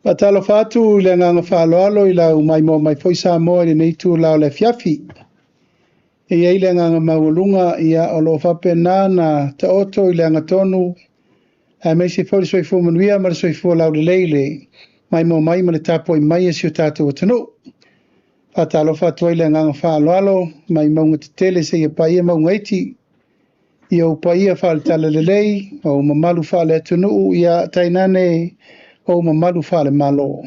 Faatalofa atu i le agaga faaaloalo i lau maimoa mai foi Samoa i lenei itula o le afiafi. E i ai le agaga maualuga, ia, o lo o faapena na taoto i le agatonu, aemaise foi le soifua manuia ma le soifua laulelei le maimoa mai ma le tapuai mai a si o tatou atunuu. Faatalofa atu ai le agaga faaaloalo mai mauga tetele seia paia mauga iti, i ou paia faale-talalelei, ou mamalu faale-atunuu, ia tainane ou mamalu faale-Malo.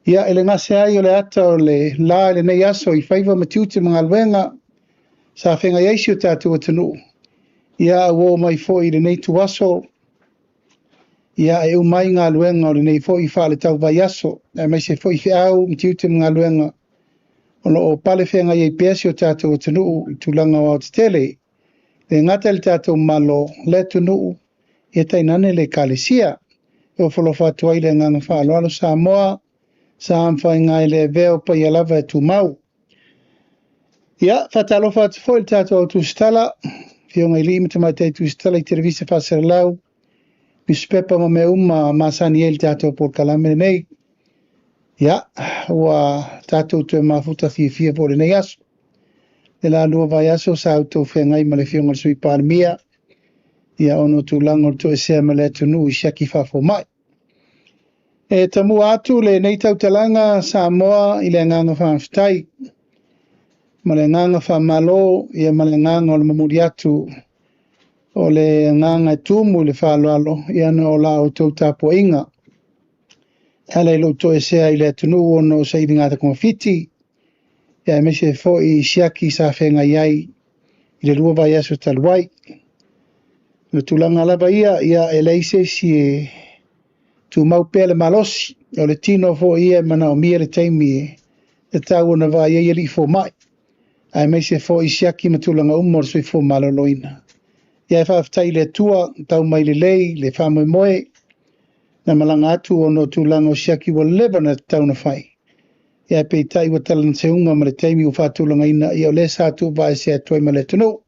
Ia, e le gase ai o le ata o le la i lenei aso i faiva ma tiute ma galuega sa feagai ai si o tatou atunuu, ia ua oo mai foi i lenei ituaso, ia e uma ai galuega o lenei foi faale-tauvaiaso, aemaise foi feau ma tiute ma galuega o lo o pale feagai ai pea si o tatou atunuu i tulaga aoaotetele. E le gata i le tatou Malo, le atunuu, ia tainane le Ekalesia. E ofo atu ai le agaga faaaloalo Samoa, sa mafaiga e le avea o paia lava e tumau. Ia, faatalofa atu foi i le tatou au tusitala, afioga i alii ma tamaitai tusitala i televisa faasalalau, nusipepa ma mea uma masani ai le tatou polokalame lenei. Ia, ua tatou toe mafuta fiafia foi i lenei aso. Le la lua vaiaso sa outou feagai ma le afioga i le Sui Palemia, ia ona o tulaga o le toesea ma le atunuu i siaki faafomai. E tamua atu lenei tautalaga Samoa i le agaga faafetai ma le agaga faamalo, ia ma le agaga o le momoli atu o le agaga e tumu i le faaaloalo, ia ona o la outou tapuaiga. E ala i lou toesea i le atunuu ona o sailiga togafiti, ia aemaise foi i siaki sa feagai ai i le 2 vaiaso talu ai. O le tulaga lava ia, ia e leai se isi e tumau pea le malosi, o le tino foi ia e manaomia le taimi e tatau ona vaai ai alii fomai, aemaise foi siaki ma tulaga uma o le soifua maloloina. Ia e faafetai i le Atua, tau mai lelei le faamoemoe, na malaga atu ona o tulaga o siaki ua leva na tatau ona fai. Ia peitai ua talaseuga ma le taimi ua faatulagaina, ia o lea sa tuuvaese atu ai ma le atunuu.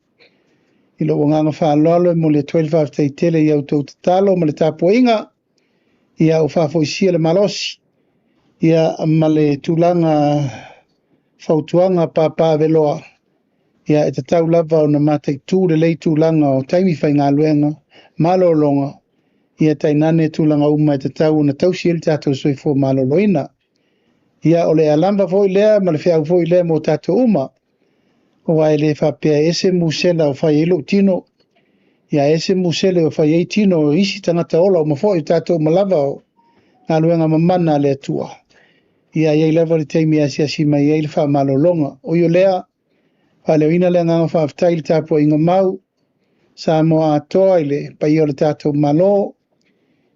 I lou agaga faaaloalo e momoli atu ai le faafetai tele i a outou tatalo ma le tapuaiga, ia ua faafoisia le malosi, ia ma le tulaga fautuaga papaaveloa, ia e tatau lava ona mataitu lelei tulaga o taimi faigaluega, malologa, ia tainane tulaga uma e tatau ona tausi ai le tatou soifua maloloina. Ia o le alama foi lea ma le feau foi lea mo tatou uma, aua e le faapea e ese musela o fai ai lou tino, ia ese musele o fai ai tino o isi tagata ola uma foi o tatou uma lava o galuega mamana a le Atua. Ia i ai lava le taimi e asiasi mai ai le faamalologa. O i o lea, faaleoina le agaga faafetai i le tapuaiga mau, Samoa atoa i le paia o le tatou Malo,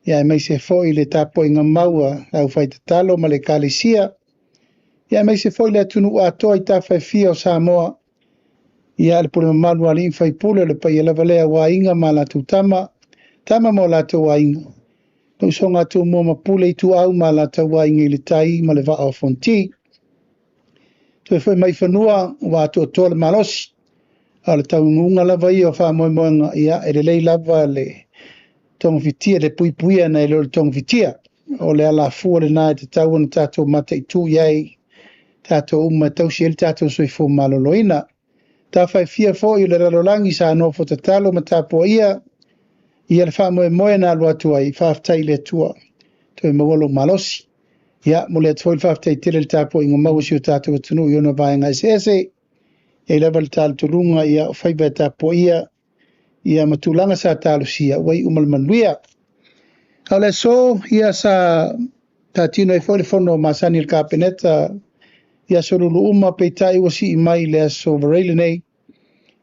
ia aemaise foi le tapuaiga mau a le aufaitatalo ma le Ekalesia, ia aemaise foi le atunuu atoa i tafa e fia o Samoa, ia le pule mamalu a alii ma faipule, o le paia lava lea o aiga ma latou tama, tama ma o latou aiga, le usoga a Tumua ma Pule, Ituau ma latou aiga i le tai ma le vaa o Fonoti. Toe foi mai fanua ua atoatoa le malosi, a o le taunuuga lava ia o faamoemoega, ia e lelei lava le togafitia, le puipuia nai lo le togafitia. O le alafua lena e tatau ona tatou mataitu i ai, tatou uma e tausi ai le tatou soifua maloloina. Tafa e fia foi o le lalolagi sa nofo tatalo ma tapuaia, ia le faamoemoe na alu atu ai, faafetai i le Atua, toe maua lou malosi. Ia, momoli atu foi le faafetai tele i le tapuaiga mau a si o tatou atunuu i ona vaega eseese. E i ai lava le talitonuga, ia o faiva e tapuaia, ia ma tulaga sa talosia, ua iu ma le manuia. A o le aso, ia sa taatino ai foi le fono masani i le Kapeneta i aso Lulu uma, peitai ua sii mai i le aso Faraile lenei,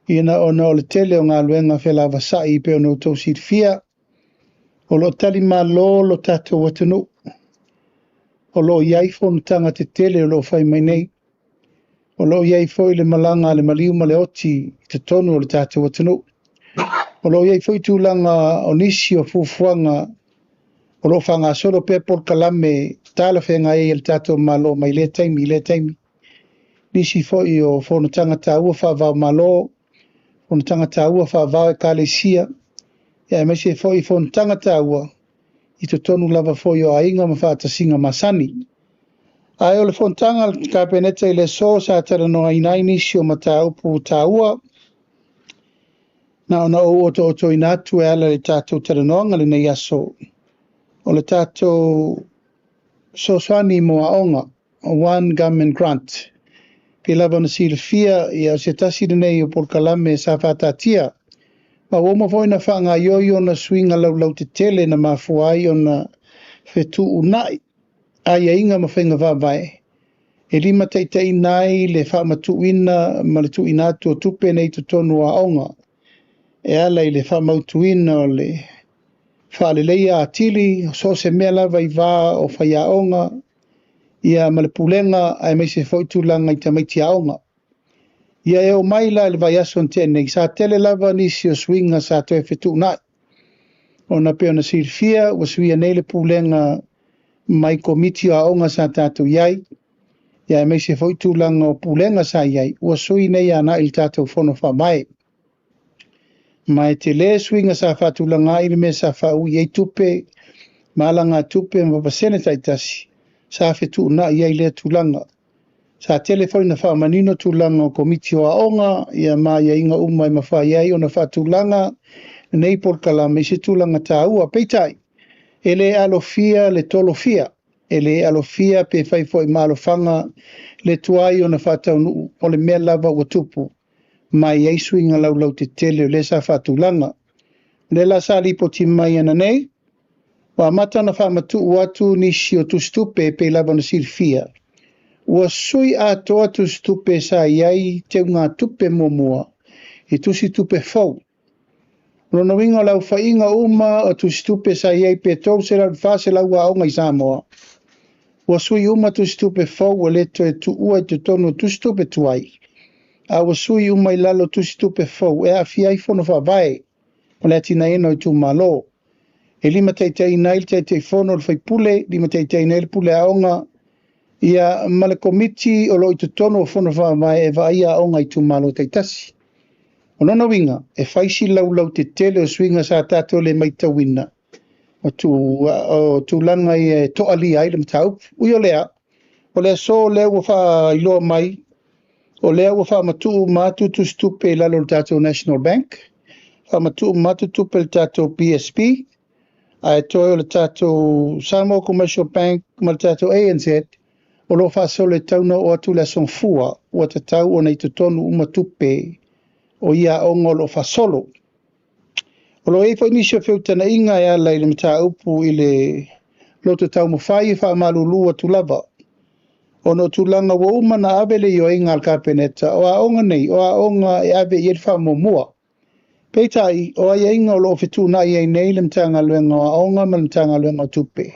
ina ona o le tele o galuega felavasai pei ona outou silafia. O lo o talimalo lo tatou atunuu, o lo o i ai fonotaga tetele o lo o fai mai nei, o lo o i ai foi le malaga a le maliu ma le oti i totonu o le tatou atunuu. O lo o i ai foi tulaga o nisi o fuafuaga o lo o faagasolo pea polokalame talafeagai ai a le tatou Malo mai lea taimi i lea taimi. Nisi foi o fonotaga taua faava-o-Malo, fonotaga taua faava o Ekalesia, ia aemaise foi fonotaga taua i totonu lava foi o aiga ma faatasiga masani. Ae o le fonotaga a le Kapeneta i le aso sa talanoaina ai nisi o mataupu taua, na ona ou otootoina atu e ala i le tatou talanoaga lenei aso, o le tatou fesoasoani mo aoga, One Government Grant. Pei lava ona silafia, ia o se tasi lenei o polokalame sa faataatia, ma ua uma foi ona faagaoioi ona suiga laulautetele na mafua ai ona fetuunai aiaiga ma faiga faavae e limataitaiina ai le faamatuuina ma le tuuina atu o tupe nei i totonu o aoga e ala i le faamautuina o le faaleleia atili o so o se mea lava i va o faiaoga ia ma le pulega aemaise foi tulaga i tamaiti aoga. Ia e oo mai la i le vaiaso na tea nei, sa tele lava nisi o suiga sa toe fetuunai, ona pei ona silafia ua suia nei le pulega mai komiti o aoga sa tatou i ai, ia aemaise foi tulaga o pulega sa i ai, ua sui nei agai i le tatou fono faavae. Ma e tele suiga sa faatulaga ai le mea sa faaui ai tupe ma alagatupe ma pasene taitasi sa fetuunai ai lea tulaga. Sa tele foi na faamanino tulaga o komiti o aoga, ia ma aiaiga uma e mafai ai ona faatulaga lenei polokalame i se tulaga taua. Peitai, e le alofia le tolofia, e le alofia pe fai foi ma alofaga le tuai ona faataunuu o le mea lava ua tupu, ma e i ai suiga laulautetele o lea sa faatulaga. O lea la sa lipoti mai ananei, ua amata ona faamatuu atu nisi o tusitupe e pei lava ona silafia. Ua sui atoa tusitupe sa i ai teugatupe muamua i tusitupe fou. O lona uiga o le aofaiga uma o tusitupe sa i ai pe 300 i le 400 aoga i Samoa, ua sui uma tusitupe fou ua le toe tuua i totonu o tusitupe tuai, a ua sui uma i lalo o tusitupe fou e aafia ai fono faavae o le atinaeina o itumalo. E limataitaiina ai le Taitaifono o le Faipule, limataitaiina ai le Pule Aoga, ia ma le Komiti o lo o i totonu o fono faavae e vaaia aoga i itumalo taitasi. O lona uiga, e fai si laulautetele o suiga sa tatou le matauina o tulaga ia e toalia ai le mataupu. Ui o lea, o le aso lea ua faailoa mai, o lea ua faamatuu uma atu tusitupe i lalo o le tatou National Bank, faamatuu uma atu tupe i le tatou BSB, ae toe o le tatou Samoa Commercial Bank ma le tatou ANZ o lo o faasolo e tau ona oo atu le aso Gafua ua tatau ona i totonu uma tupe o ia aoga o lo o faasolo. O lo o i ai foi nisi o feutagaiga e ala i le mataupu i le loto taumafai e faamalulu atu lava, ona o tulaga ua uma ona ave le ioega a le Kapeneta, o aoga nei, o aoga e ave i ai le faamuamua. Peitai, o aiaiga o lo o fetuunai ai nei le Matagaluega o Aoga ma le Matagaluega o Tupe,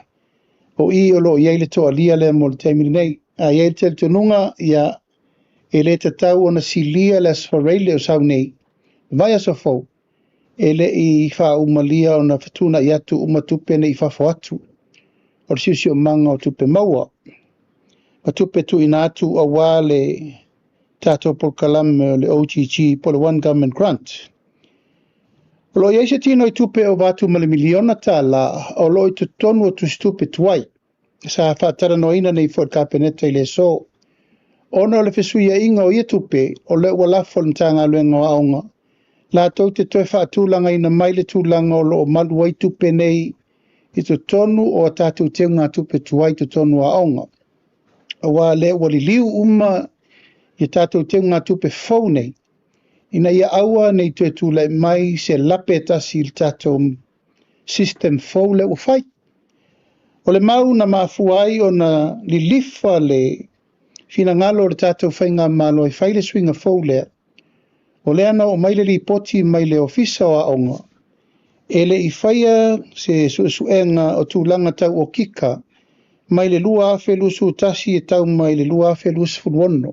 o i o lo o i ai le toalia lea mo le taimi lenei. A i ai le talitonuga, ia, e le tatau ona silia le Aso Faraile o sau nei, vaiaso fou, e le i faaumalia ona fetuunai atu uma tupe nei i fafo atu o le siosiomaga o tupe maua ma tupe tuuina atu aua le tatou polokalame o le OGG po o le One Government Grant. O lo o i ai se tino i tupe e ova atu ma le $1 miliona o lo o i totonu o tusitupe tuai sa faatalanoaina nei foi i le Kapeneta i le aso. Ona o le fesuiaiga o ia tupe, o lea ua lafo le Matagaluega o Aoga latou te toe faatulagaina mai le tulaga o lo o malu ai tupe nei i totonu o a tatou teugatupe tuai i totonu o aoga. Aua o lea ua liliu uma i tatou teugatupe fou nei, ina ia aua ne i toe tulai mai se lape e tasi i le tatou system fou lea ua fai. O le mau na mafua ai ona lilifa le finagalo o le tatou faigamalo e fai le suiga fou lea, o lea na oo mai le lipoti mai le Ofisa o Aoga, e le i faia se suesuega o tulaga tau okika mai le 2021 e tau mai le 2026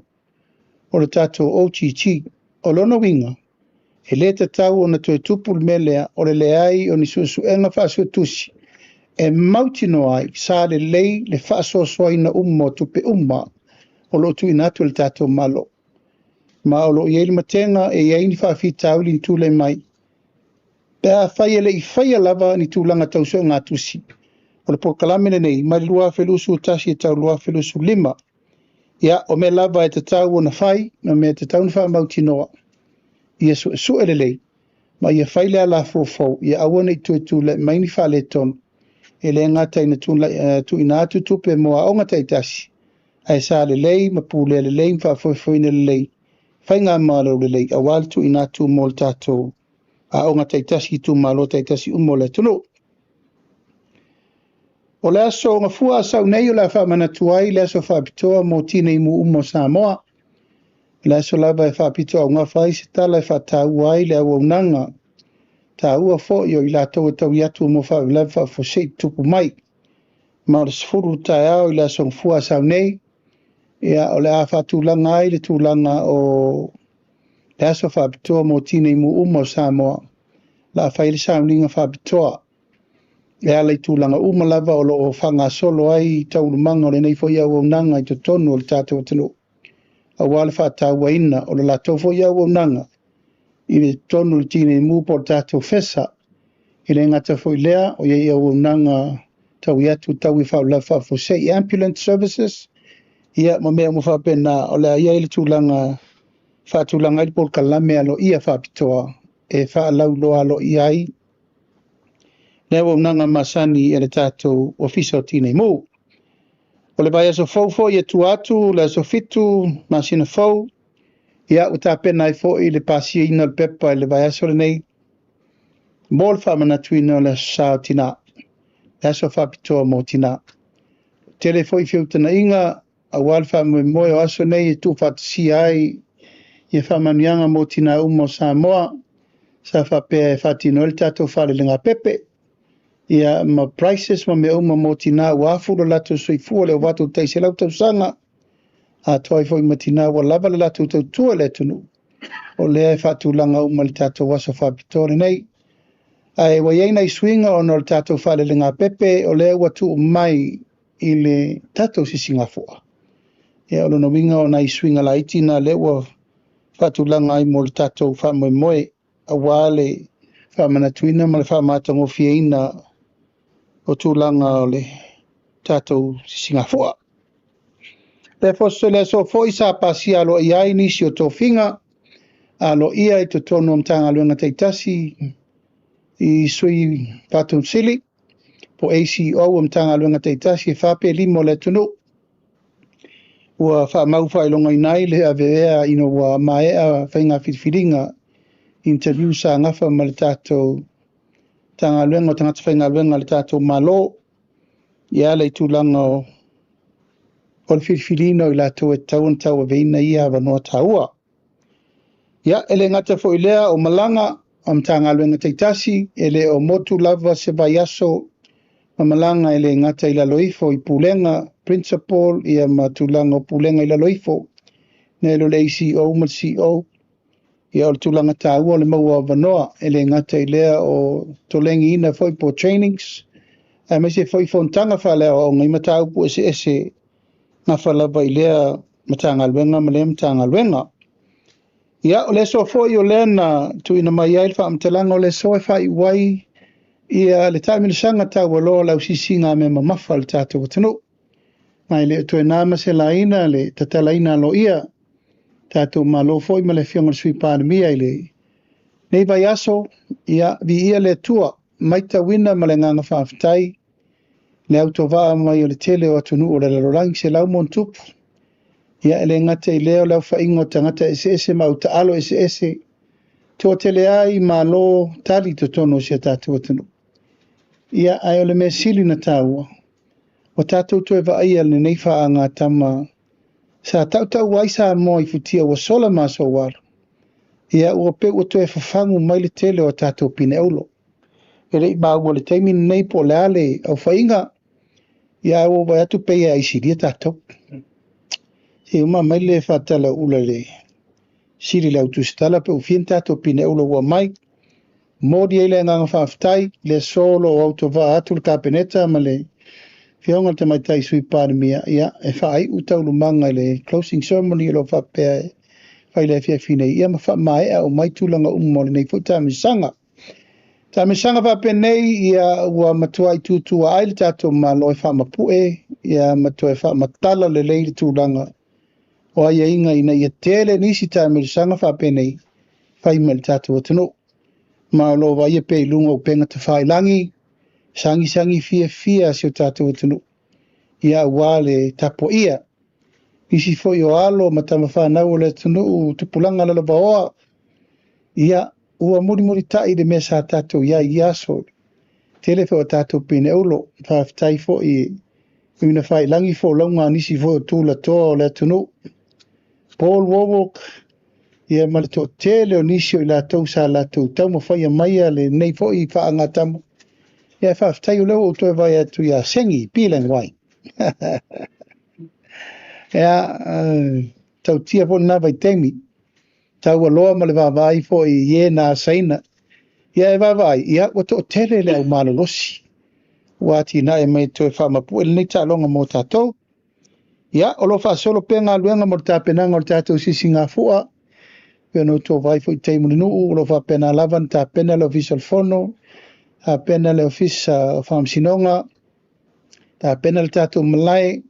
o le tatou OGG. O lona uiga, e le tatau ona toe tupu le mea lea o le leai o ni suesuega faasuetusi e mautinoa ai sa lelei le faasoasoaina uma o tupe uma o lo o tuuina atu e le tatou Malo. Ma o lo o i ai le matega e i ai ni faafitauli ni tulai mai, pe afai e le i faia lava ni tulaga tau suegatusi O le polokalame lenei mai le 2021 e tau 2025. Ia, o mea lava e tatau ona fai, ma mea e tatau ona faamautinoa, ia suesue lelei, ma ia fai le alafua fou, ia aua ne i toe tulai mai ni faaletonu, e le gata ina tuuina atu tupe mo aoga taitasi, ae sa lelei ma pulea lelei ma faafoefoeina lelei faigamalo lelei aua le tuuina atu mo le tatou aoga taitasi i itumalo taitasi uma o le atunuu. O le aso Gafua Asau nei o le a faamanatu ai le aso faapitoa mo tinei mu uma o Samoa. O le aso lava e faapito augafa ai se tala e faataua ai le auaunaga taua foi o i latou e taui atu mo faalavelave faafuasei tutupu mai. Ma o le 10 taeao i le aso Gafua Asau nei, ia, o le a faatulaga ai le tulaga o le aso faapitoa mo tinei mu uma o Samoa. La a fai le sauniga faapitoa e ala i tulaga uma lava o lo o faagasolo ai taualumaga o lenei foi auaunaga i totonu o le tatou atunuu, aua le faatauaina o le latou foi auaunaga i le totonu o le tinei mu po o le tatou FESA. E le gata foi lea, o iai auaunaga taui atu taui faalavelave faafuasei, ambulance services, ia ma mea uma faapena. O le a i ai le tulaga faatulaga ai le polokalame aloaia faapitoa e faalauiloa aloaia ai le auaunaga masani e le tatou Ofisa o Tinei Mu. O le vaiaso fou foi e tua atu, le aso 7 masina fou, ia ua tapena ai foi le pasiaina o le pepa i le vaiaso lenei mo le faamanatuina o le aso sa o tina, le aso faapitoa mo tina. Tele foi feutagaiga aua le faamoemoe o aso nei e tuufaatasia ai ia faamanuiaga mo tina uma o Samoa, sa faapea e faatino ai le tatou falelegapepe, ia ma prices ma mea uma mo tina ua afu lo latou soifua le ova atu o le tai 100 tausaga, atoa ai foi ma tina ua lava le latou tautua i le atunuu. O lea e faatulaga uma le tatou aso faapitoa lenei. Ae ua i ai nai suiga ona o le tatou falelegapepe, o lea ua tuu mai i le tatou sisigafua. Ia, o lona uiga o nai suiga laiti na lea ua faatulaga ai mo le tatou faamoemoe, aua le faamanatuina ma le faamatagofieina o tulaga o le tatou sisigafua. Le aso foi sa pasia aloaia ai nisi o tofiga aloaia i totonu o Matagaluega taitasi i sui Faatonu po ACEO o Matagaluega taitasi e 4 pe 5 o le atunuu. Ua faamau faailogaina ai le avea ina ua maea faiga filifiliga interview sa gafa ma le tatou Matagaluega o Tagata Faigaluega a le tatou Malo, ia ala i tulaga o le filifiliina o i latou e tatau ona tauaveina ia avanoa taua. Ia, e le gata foi lea o malaga a Matagaluega taitasi, e le o motu lava se vaiaso ma malaga e le gata i lalo ifo i pulega, principal, ia ma tulaga o pulega i lalo ifo, nei lo le ACEO ma le CEO. Ia, o le tulaga taua o le maua avanoa, e le gata i lea o tolegiina foi po trainings, aemaise foi fonotaga faaleaoaoga i mataupu eseese gafa lava i lea Matagaluega ma lea Matagaluega. Ia, o le aso foi o lea na tuuina mai ai le faamatalaga o le aso e faaiu ai ia le taamilosaga taualoa o le ausisiga a mea mamafa a le tatou atunuu. Ma e le o toe na ma se laina le tatalaina aloaia tatou Malo foi ma le afioga i le Sui Palemia i lenei vaiaso. Ia, viia le Atua, maitauina ma le agaga faafetai le autovaa mai o le tele o atunuu o le lalolagi 100+. Ia, e le gata i lea o le aufaiga o tagata eseese ma autaalo eseese, toatele ai malo tali totonu o si o tatou atunuu. Ia, ae o le mea sili na taua, ua tatou toe vaaia lenei faagatama sa tautau ai Samoa i futia ua sola ma aso ua alu. Ia, ua pe ua toe fafagu mai le tele o tatou pine aulo. E le i maua le taimi lenei po o le a le aufaiga, ia ua vaai atu pei e aisilia tatou. Se uma mai le faatala ula le sili le autusitala pe ufia ni tatou pine aulo ua mai. Moli ai le agaga faafetai, le aso o lo o autovaa atu le Kapeneta ma le afioga i le Tamaitai Sui Palemia, ia, e faaiu taualumaga i le closing ceremony o lo o faapea e fai le afiafi nei, ia ma faamaea o mai tulaga uma o lenei foi taamilosaga. Taamilosaga faapenei ia ua matuai tutua ai le tatou Malo e faamapue ia ma toe faamatala lelei le tulaga o aiaiga ina ia tele nisi taamilosaga faapenei fai mai le tatou atunuu. Ma o lo o vaaia pea i luga o upega tafailagi, sagisagi fiafia si o tatou atunuu ia aua le tapuaia. Nisi foi o alo ma tamafanau o le atunuu tupulaga lalovaoa, ia ua mulimulitai le mea sa tatou i ai i ia aso. Tele foi o tatou pineulo, faafetai foi i uina failagi folauga a nisi foi o tulatoa o le atunuu. Paul Wallwork, ia ma le toatele o nisi o i latou sa latou taumafaia maia lenei foi faagatama. Ia faafetai o lea ua ou toe vaai atu ia Sengi Pilang Wai. Ia, tautia foi lena vaitaimi. Taualoa ma le vaavaai foi i e na asaina. Ia e vaavaai, ia ua toatele le au malolosi. Ua atinae mai toe faamapue lenei taaloga mo tatou. Ia, o lo o faasolo pea galuega mo le tapenaga o le tatou sisigafua. Pei ona outou vaai foi i tai Mulinuu, o lo o faapena lava ona tapena le Ofisa o le Fono, tapena le Ofisa o Faamasinoga, tapena le tatou malae,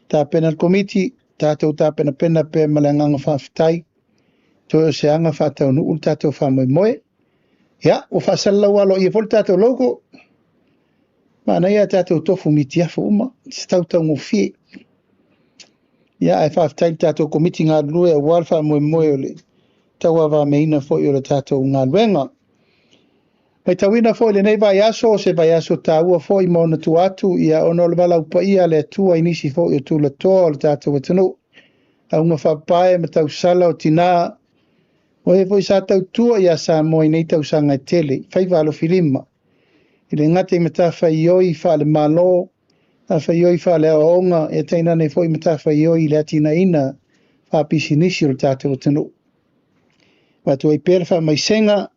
tapena le komiti, tatou tapenapena pea ma le agaga faafetai. Toe o se aga faataunuu le tatou faamoemoe. Ia, ua faasalalau aloaia foi le tatou logo. Manaia tatou tofu mitiafu uma, se tautaugofie. Ia, ae faafetai le tatou komiti galulue aua le faamoemoe o le tauavameaina foi o le tatou galuega. Matauina foi lenei vaiaso, se vaiaso taua foi ma ona tua atu, ia ona o le valaau paia a le Atua i nisi foi o tulatoa o le tatou atunuu. Auga faapae ma tausala o tinā, o e foi sa tautua ia Samoa i nei tausaga e tele, faiva alofilima, i le gata i matafaioi faale-Malo, matafaioi faale-aoaoga, ia tainane foi matafaioi i le atinaeina faapisinisi o le tatou atunuu. Avatu ai pea le faamaisega,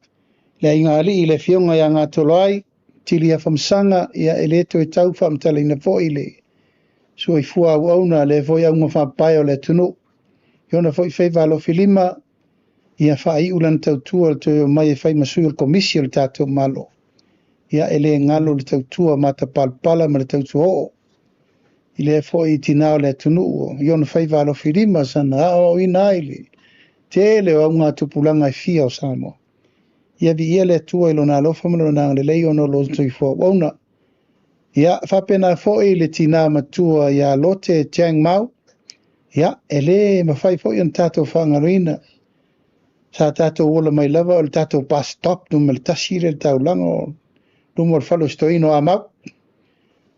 le aiga alii le afioga ia Gatoloai, Tili Afamasaga, ia e le toe tau faamatalaina foi le soifua auauna, lea foi auga faapae o le atunuu. I ona foi faiva alofilima, ia faaiu lana tautua le toe omai e fai ma sui o le komisi o le tatou Malo. Ia e le galo le tautua matapalapala ma le tautua oo. I lea foi tinā o le atunuu, i ona faiva alofilima sana aoaoina ai le tele o auga tupulaga e fia o Samoa. Ia viia le Atua i lona alofa ma lona agalelei ona o lona soifua auauna. Ia faapena foi le tinā matua ia Lote Chang Mau. Ia e le mafai foi ona tatou faagaloina. Sa tatou ola mai lava o le tatou bus stop numera 1 le taulaga o luma o le fale o Stoino a Mau.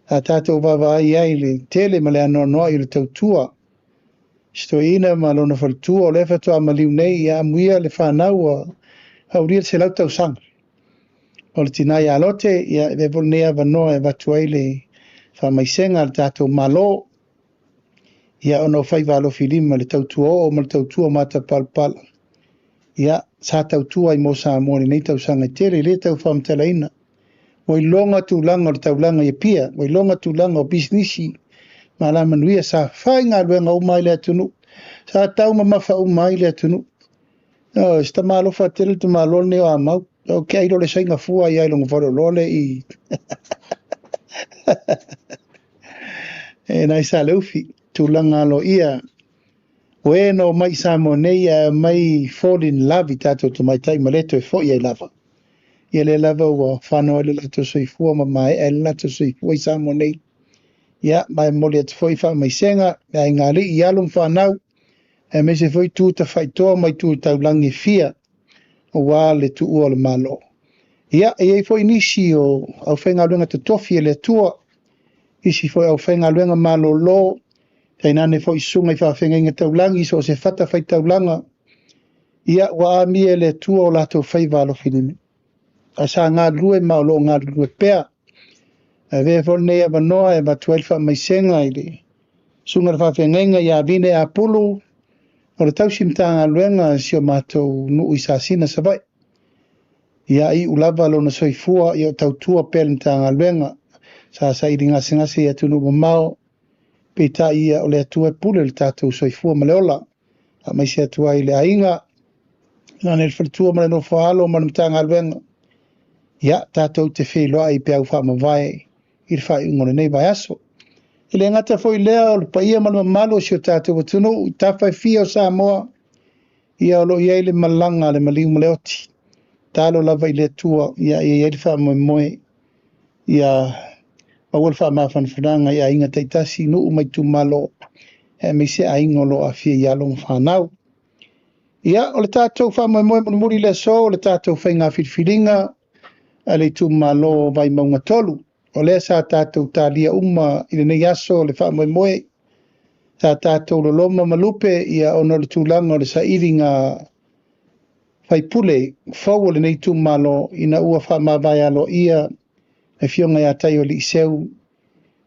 Sa tatou vaavaai ai le tele ma le anoanoai o le tautua. Stoina ma lona faletua o lea faatoa maliu nei ia amuia le fanau ua aulia le 100 tausaga. O le tinā ia Lote, ia e avea lenei avanoa e avatu ai le faamaisega a le tatou Malo. Ia ona o faiva alofilima le tautua oo ma le tautua matapalapala. Ia, sa tautua ai mo Samoa i lenei tausaga e tele, le tau faamatalaina. Ua iloga tulaga o le taulaga i Apia, ua iloga tulaga o pisinisi, ma alamanuia sa fai galuega uma ai le atunuu. Sa taumamafa uma ai le atunuu. O, se tamalofa tele le tamaloa lenei o Amau. O ke ailo le sainga fua ia i longa faleoloa le i. E nai sa leufi, tulaga aloaia. O e na omai i Samoa nei ae omai fall in love i tatou tamaitai ma le toe foi ai lava. Ia lea lava ua fanau ai le latou soifua ma maea ai le latou soifua i Samoa nei. Ia, ma e momoli atu foi faamaisega, le aiga alii i alo ma fanau, aemaise foi tu tafaitoa mai tu taulagi e fia, aua le tuua o le Malo. Ia, e i ai foi nisi o aufaigaluega totofi e le Atua, nisi foi aufaigaluega malolo, tainane foi susuga i faafeagaiga taulagi, so o se fata faitaulaga, ia, ua amia e le Atua o latou faiva alofilima. Ae sa galulue ma o lo o galulue pea. Ae avea foi lenei avanoa e avatu ai le faamaisega i le susuga i le faafeagaiga ia Vine Apulu, o le tausi Matagaluega si o matou nuu i Sasina, Savaii. Ia iu lava lona soifua, ia o tautua pea le Matagaluega. Sa saili gasegase i atunuu mamao, peitai ia o le Atua e pule le tatou soifua ma le ola. Faamaise atu ai le aiga, nane le faletua ma le nofo alo ma le Matagaluega. Ia, tatou te feiloai i peau faamavae i le faaiuga o lenei vaiaso. E le gata foi lea o le paia ma le mamalu o si o tatou atunuu i tafa e fia o Samoa, ia o lo o i ai le malaga a le maliu ma le oti. Talo lava i le Atua, ia ia i ai le faamoemoe, ia maua le faamafanafanaga i aiga taitasi, nuu ma itumalo, aemaise aiga o lo o aafia i alo ma fanau. Ia, o le tatou faamoemoe mulimuli le aso, o le tatou faiga filifiliga a le itumalo o Vaimauga 3. O lea sa tatou talia uma i lenei aso le faamoemoe, sa tatou loloma ma lupe, ia ona o le tulaga o le sailiga faipule fou o lenei itumalo, ina ua faamavae aloaia le afioga ia Taioaliiseu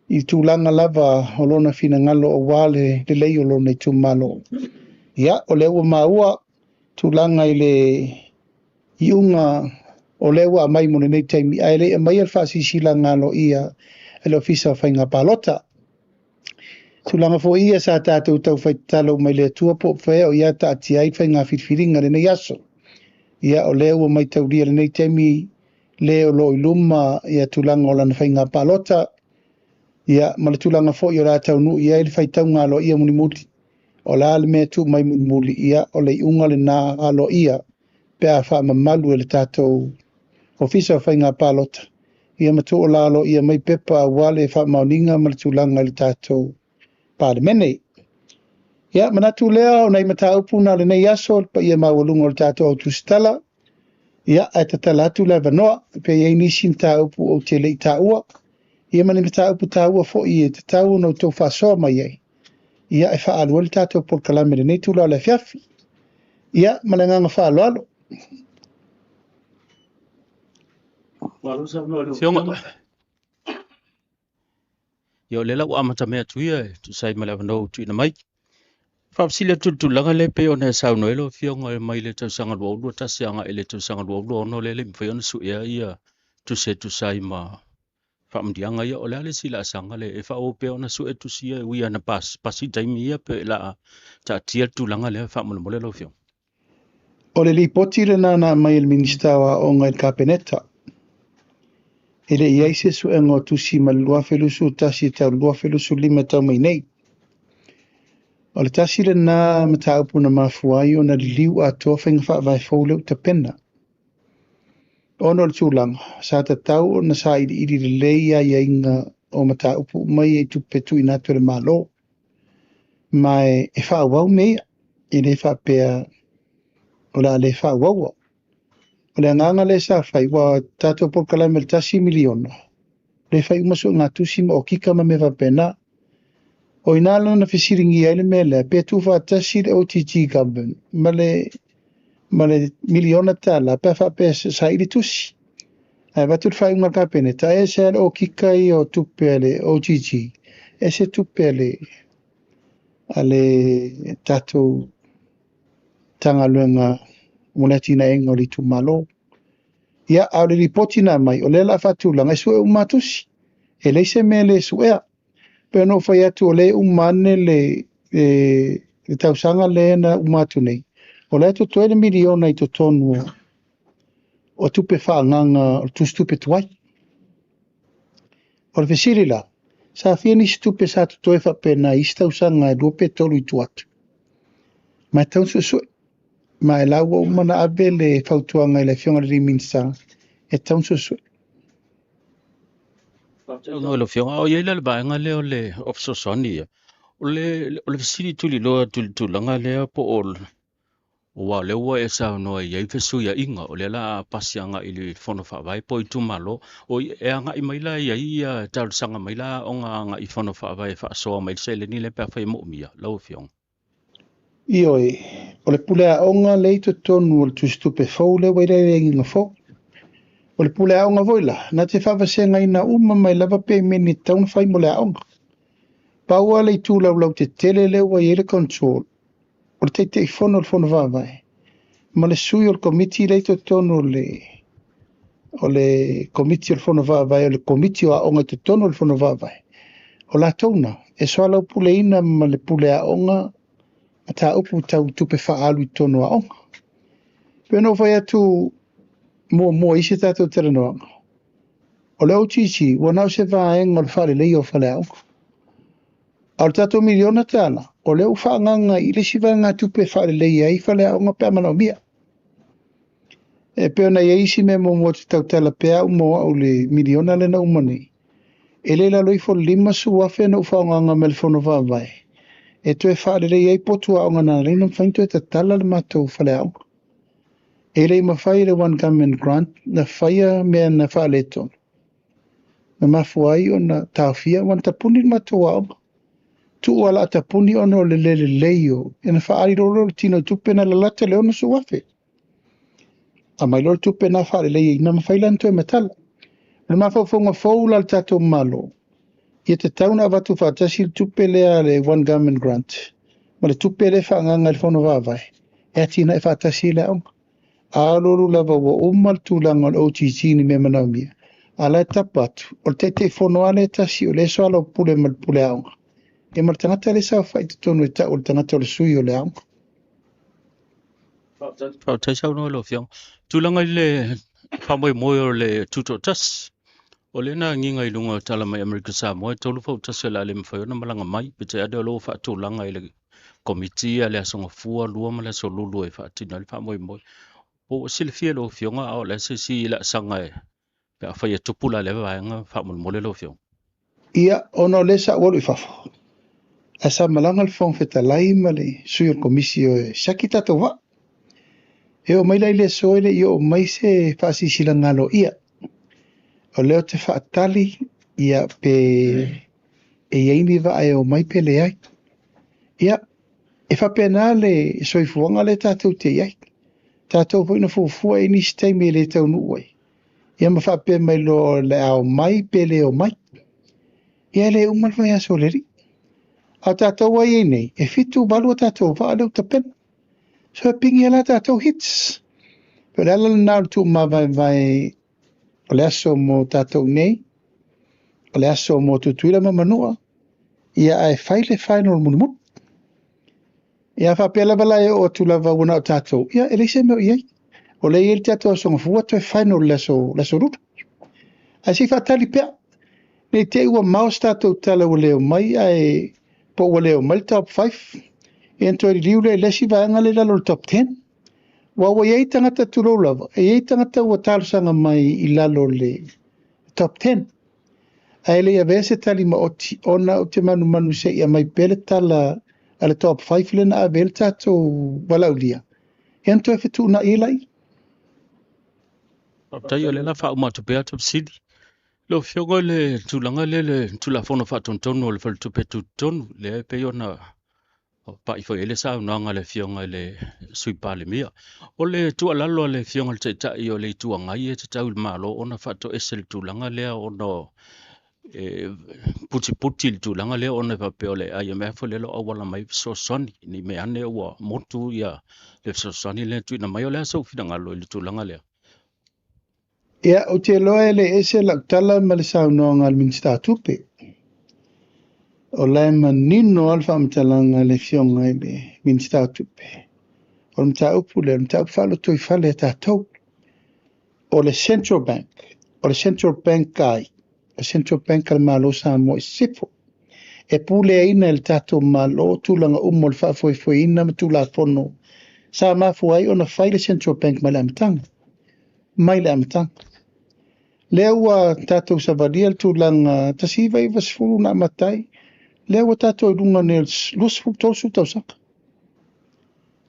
i tulaga lava o lona finagalo aua le lelei o lona itumalo. Ia, o lea ua maua tulaga i le iuga o lea ua aumai mo lenei taimi, ae le i aumaia le faasilasilaga aloaia e le Ofisa o Faiga Palota. Tulaga foi ia sa tatou taufai tatalo mai le Atua po o fea o ia taatia ai faiga filifiliga lenei aso. Ia, o lea ua maitaulia lenei taimi le o lo o i luma ia tulaga o lana faiga palota, ia ma le tulaga foi o le a taunuu i ai le faitauga aloaia mulimuli. O le a le mea tuu mai mulimuli, ia o le iuga lena aloaia pe a faamamalu e le tatou Ofisa o Faiga Palota, ia ma tuualalo aloaia mai pepa aua le faamaoniga ma le tulaga i le tatou Palemene. Ia, manatu lea o nai mataupu na o lenei aso, le paia maualuga o le tatou au tusitala. Ia, ae tatala atu le avanoa, pe i ai nisi mataupu ou te le i taua, ia ma ni mataupu taua foi e tatau ona outou faasoa mai ai, ia e faaalu ai le tatou polokalame lenei itula o le afiafi. Ia, ma le agaga faaaloalo. Afioga. Ia o lea la ua amatamea atu ia e tusa ai ma le avanoa ua tuuina mai. Faafesili atu i le tulaga lea pei ona e saunoa ai lau Afioga mai le tausaga 2021 agai i le tausaga 2026 lea e le i mafai ona suea ia tusi e tusa ai ma faamanuiaga ia. O le a le isi laasaga lea e faaauau pea ona sue tusi ia e ui lava ina pasi i taimi ia pe o le a taatia le tulaga lea faamolemole lau Afioga? O le lipoti lena na aumai e le Minisita o Aoga i le Kapeneta. E le i ai se suega o tusi mai le 2021 e tau le 2025 e tau mai nei. O le tasi lena mataupu na mafua ai ona liliu atoa faiga faavae fou lea ua tapena. Ona o le tulaga, sa tatau ona sailiili lelei aiaiga o mataupu uma ia i tupe tuuina atu e le Malo. Ma e faaauau mea ia, e le faapea o le a le faaauaua. O le agaga lea sa fai, ua tatou polokalame i le $1 miliona, le fai uma suegatusi ma okika ma mea faapena. O ina la na fesiligia ai le mea lea, pe tuufaatasi le OGG government ma le $1 miliona, pe a faapea e saili tusi. Ae avatu le faaiuga a le Kapeneta, e ese lava le okika ia o tupe a le OGG, ese tupe a le tatou Matagaluega mo le atinaeina o le itumalo. Ia, a o le lipoti na aumai, o lea o le a faatulaga e sue uma lava tusi. E leai se mea e le suea. Pei ona ou fai atu o lea e uma ane le tausaga lea na uma atu nei, o la e totoe le $1 miliona i totonu o tupe faaagaaga o le tusitupe tuai. O le fesili la, sa fia nisi tupe sa totoe faapena i isi tausaga e 2 pe 3 i tua atu? Ma e tatau ona suesue. Ma e la ua uma ona ave le fautuaga i le Afioga i le Minisita, e tatau ona suesue. Faafetai lau Afioga. O i ai la le vaega lea o le o fesoasoani ia. O le fesili tuliloa atu i le tulaga lea po o aua o lea ua e saunoa i ai fesuiaiga, o lea la a pasi agai i le fono faavae po o itumalo, o e agai mai la i ai ia talosaga mai la aoga agai i fono faavae e faasoa mai le seleni lea pe afai e moomia, lau Afioga? Ioe, o le pule aoga lea i totonu o le tusitupe fou lea ua i le aiaiga fou. O le pule aoga foi la, na te faavasegaina uma mai lava pemeni e tatau ona fai mo le aoga. Pau lava le itu laulautetele lea ua i ai le control, o le Taitaifono o le Fono Faavae, ma le sui o le komiti lea i totonu o le komiti o le Fono Faavae, o le komiti o aoga i totonu o le Fono Faavae. O latou na, e soalaupuleina ma le pule aoga mataupu tau tupe faaalu i totonu o aoga. Pe ona ou fai atu, muamua i se tatou talanoaga, o le OGG ua na o se vaega o le faaleleia o faleaoga. A o le tatou miliona tala, o lea ua faaagaaga i le isi vaegatupe e faaleleia ai faleaoga pe a manaomia. E pei ona i ai isi mea muamua ou te tautala pea au mo au i le miliona lea na uma nei, e le i lalo ifo o le $50,000 na ou faaaogaina mai le Fono Faavae e toe faaleleia ai potu aoga na ala ai ona mafai ona toe tatala le matou faleaoga. E le i mafai e le One Government Grant na faia mea na faaletonu, na mafua ai ona taofia ua na tapuni le matou aoga. Tuu ala tapuni ona o le le lelei o, ina faaali loa lea o le tino i tupe na lalata le $60,000. Aumai loa le tupe na faalelei ina mafai la ona toe matala. O le mafaufauga fou la o le tatou Malo, ia tatau ona avatu faatasi le tupe lea le One Government Grant ma le tupe lea faaagaaga i le Fono Faavae e atinae faatasi ai le aoga. A alualu lava ua uma le tulaga o le OGG ni mea manaomia, a la e tapa atu, o le Taitaifono lava lea e tasi o lea e soalaupule ma le pule aoga, ia ma le tagata lea e saofai i totonu e tau o le tagata o le sui o le aoga. Faafetai saunoa i lau Afioga. Tulaga i le faamoemoe o le tutoatasi, o lea na agiga i luga o tala mai Amerika Samoa e 3 fautasi o le a le mafai ona malaga mai, peitai ane o lo o faatulaga i le komiti a le Aso Gafua 2 ma le Aso Lulu e faatino ai le faamoemoe. Po ua silafia e lau Afioga a o le a se isi laasaga e pe afai e tupu la lea vaega faamolemole lau Afioga. Ia, ona o lea sa ou alu i fafo, ae sa malaga le Fofoga Fetalai ma le sui o le komisi e siaki tatou vaa. E oo mai la i le aso e le i oo mai se faasilasila aloaia. O lea ou te faatali ia pe e i ai ni vaa e omai pe leai. Ia, e faapena le soifuaga lea tatou te i ai. Tatou foi na fuafua e nisi taimi e le taunuu ai. Ia ma faapea mai loa o le a omai pe le omai. Ia e le uma le vaiaso o le alii. A o tatou ai nei, e 7 8 a tatou vaa lea ua tapena. So e pigi ai la tatou hits. O le ala lena o le tuumavaevae o le aso mo tatou nei, o le aso mo Tutuila ma Manua, ia ae fai le final mulimuli. Ia faapea lava la e oo atu lava ua na o tatou, ia e leai se mea o i ai. O lea e i ai le tatou aso Gafua toe final le aso Lulu. Ae se i faatali pea. Ne i te i ua mao se tatou tala ua le omai ae po ua le omai le top 5. Ia ona toe liliu lea i le isi vaega lea i lalo o le top 10. Ua i ai tagata tulou lava, e i ai tagata ua talosaga mai i lalo o le top 10. Ae le i avea se tali maoti ona ou te manumanu se i aumai pea le tala a le top 5 lea na ave ai le tatou valaaulia. Ia ona toe fetuunai ai laia. Faafetai o lea la faauma atu pea atu fesili. Lau Afioga i le tulaga lea le Tulafono Faatonutonu o le Faletupe Tutotonu, lea e pei ona pai foi ai le saunoaga a le Afioga i le Sui Palemia. O le tuualalo a le Afioga i le Taitai o le Itu Agai e tatau i le Malo ona faatoese le tulaga lea ona e putiputi le tulaga lea ona e faapea o le IMF lea o lo o auala mai fesoasoani ni mea ane ua motu ia le fesoasoani lea tuuina mai. O le a sou finagalo i le tulaga lea? Ia, ou te iloa e le ese lau tala ma le saunoaga a le Minisita o Tupe. O la e manino lava le faamatalaga a le Afioga i le Minisita o Tupe. O le mataupu lea, o le mataupu faalotoifale a tatou. O le Central Bank, o le Central Bank ai, o le Central Bank a le Malo o Samoa i Sisifo. E puleaina e le tatou Malo tulaga uma o le faafoefoeina ma Tulafono sa mafua ai ona fai le Central Bank mai le amataga. Mai le amataga. Lea ua tatou savalia le tulaga 1990 na amata ai, lea ua tatou i luga nei o le 20 30 tausaga.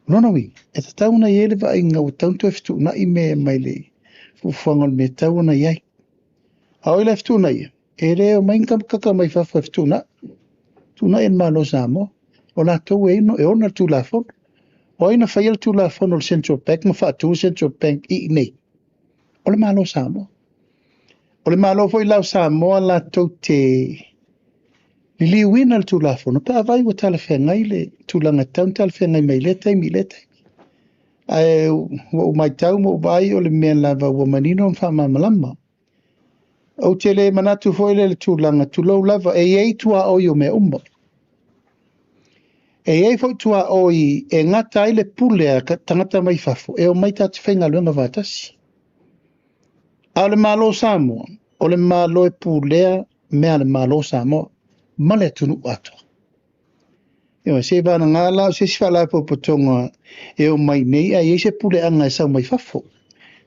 O lona uiga, e tatau ona i ai le vaaiga ua tatau ona toe fetuunai mea mai le fuafuaga o le mea e tatau ona i ai. A o ai la e fetuunaia? E le omai ni kaka mai fafo e fetuunai. Fetuunai e le Malo o Samoa. O latou e ona le Tulafono. O ai na faia le Tulafono o le Central Bank ma faatu le Central Bank i inei? O le Malo o Samoa. O le Malo foi la o Samoa latou te liliuina le Tulafono pe afai ua talafeagai le tulaga e tatau ona talafeagai mai i lea taimi i lea taimi. Ae ua ou matau ma ou vaai o le mea lava ua manino ma faamalamalama. Ou te le manatu foi lea i le tulaga, tulou lava, e i ai tuaoi o mea uma. E i ai foi tuaoi e gata ai le pule a tagata mai fafo e omai tatou faigaluega faatasi. A o le Malo o Samoa, o le Malo e pulea mea a le Malo o Samoa ma le atunuu atoa. Ioe, seiavagana la o se isi faalapotopotoga e omai nei ae i ai se puleaga e sau mai fafo.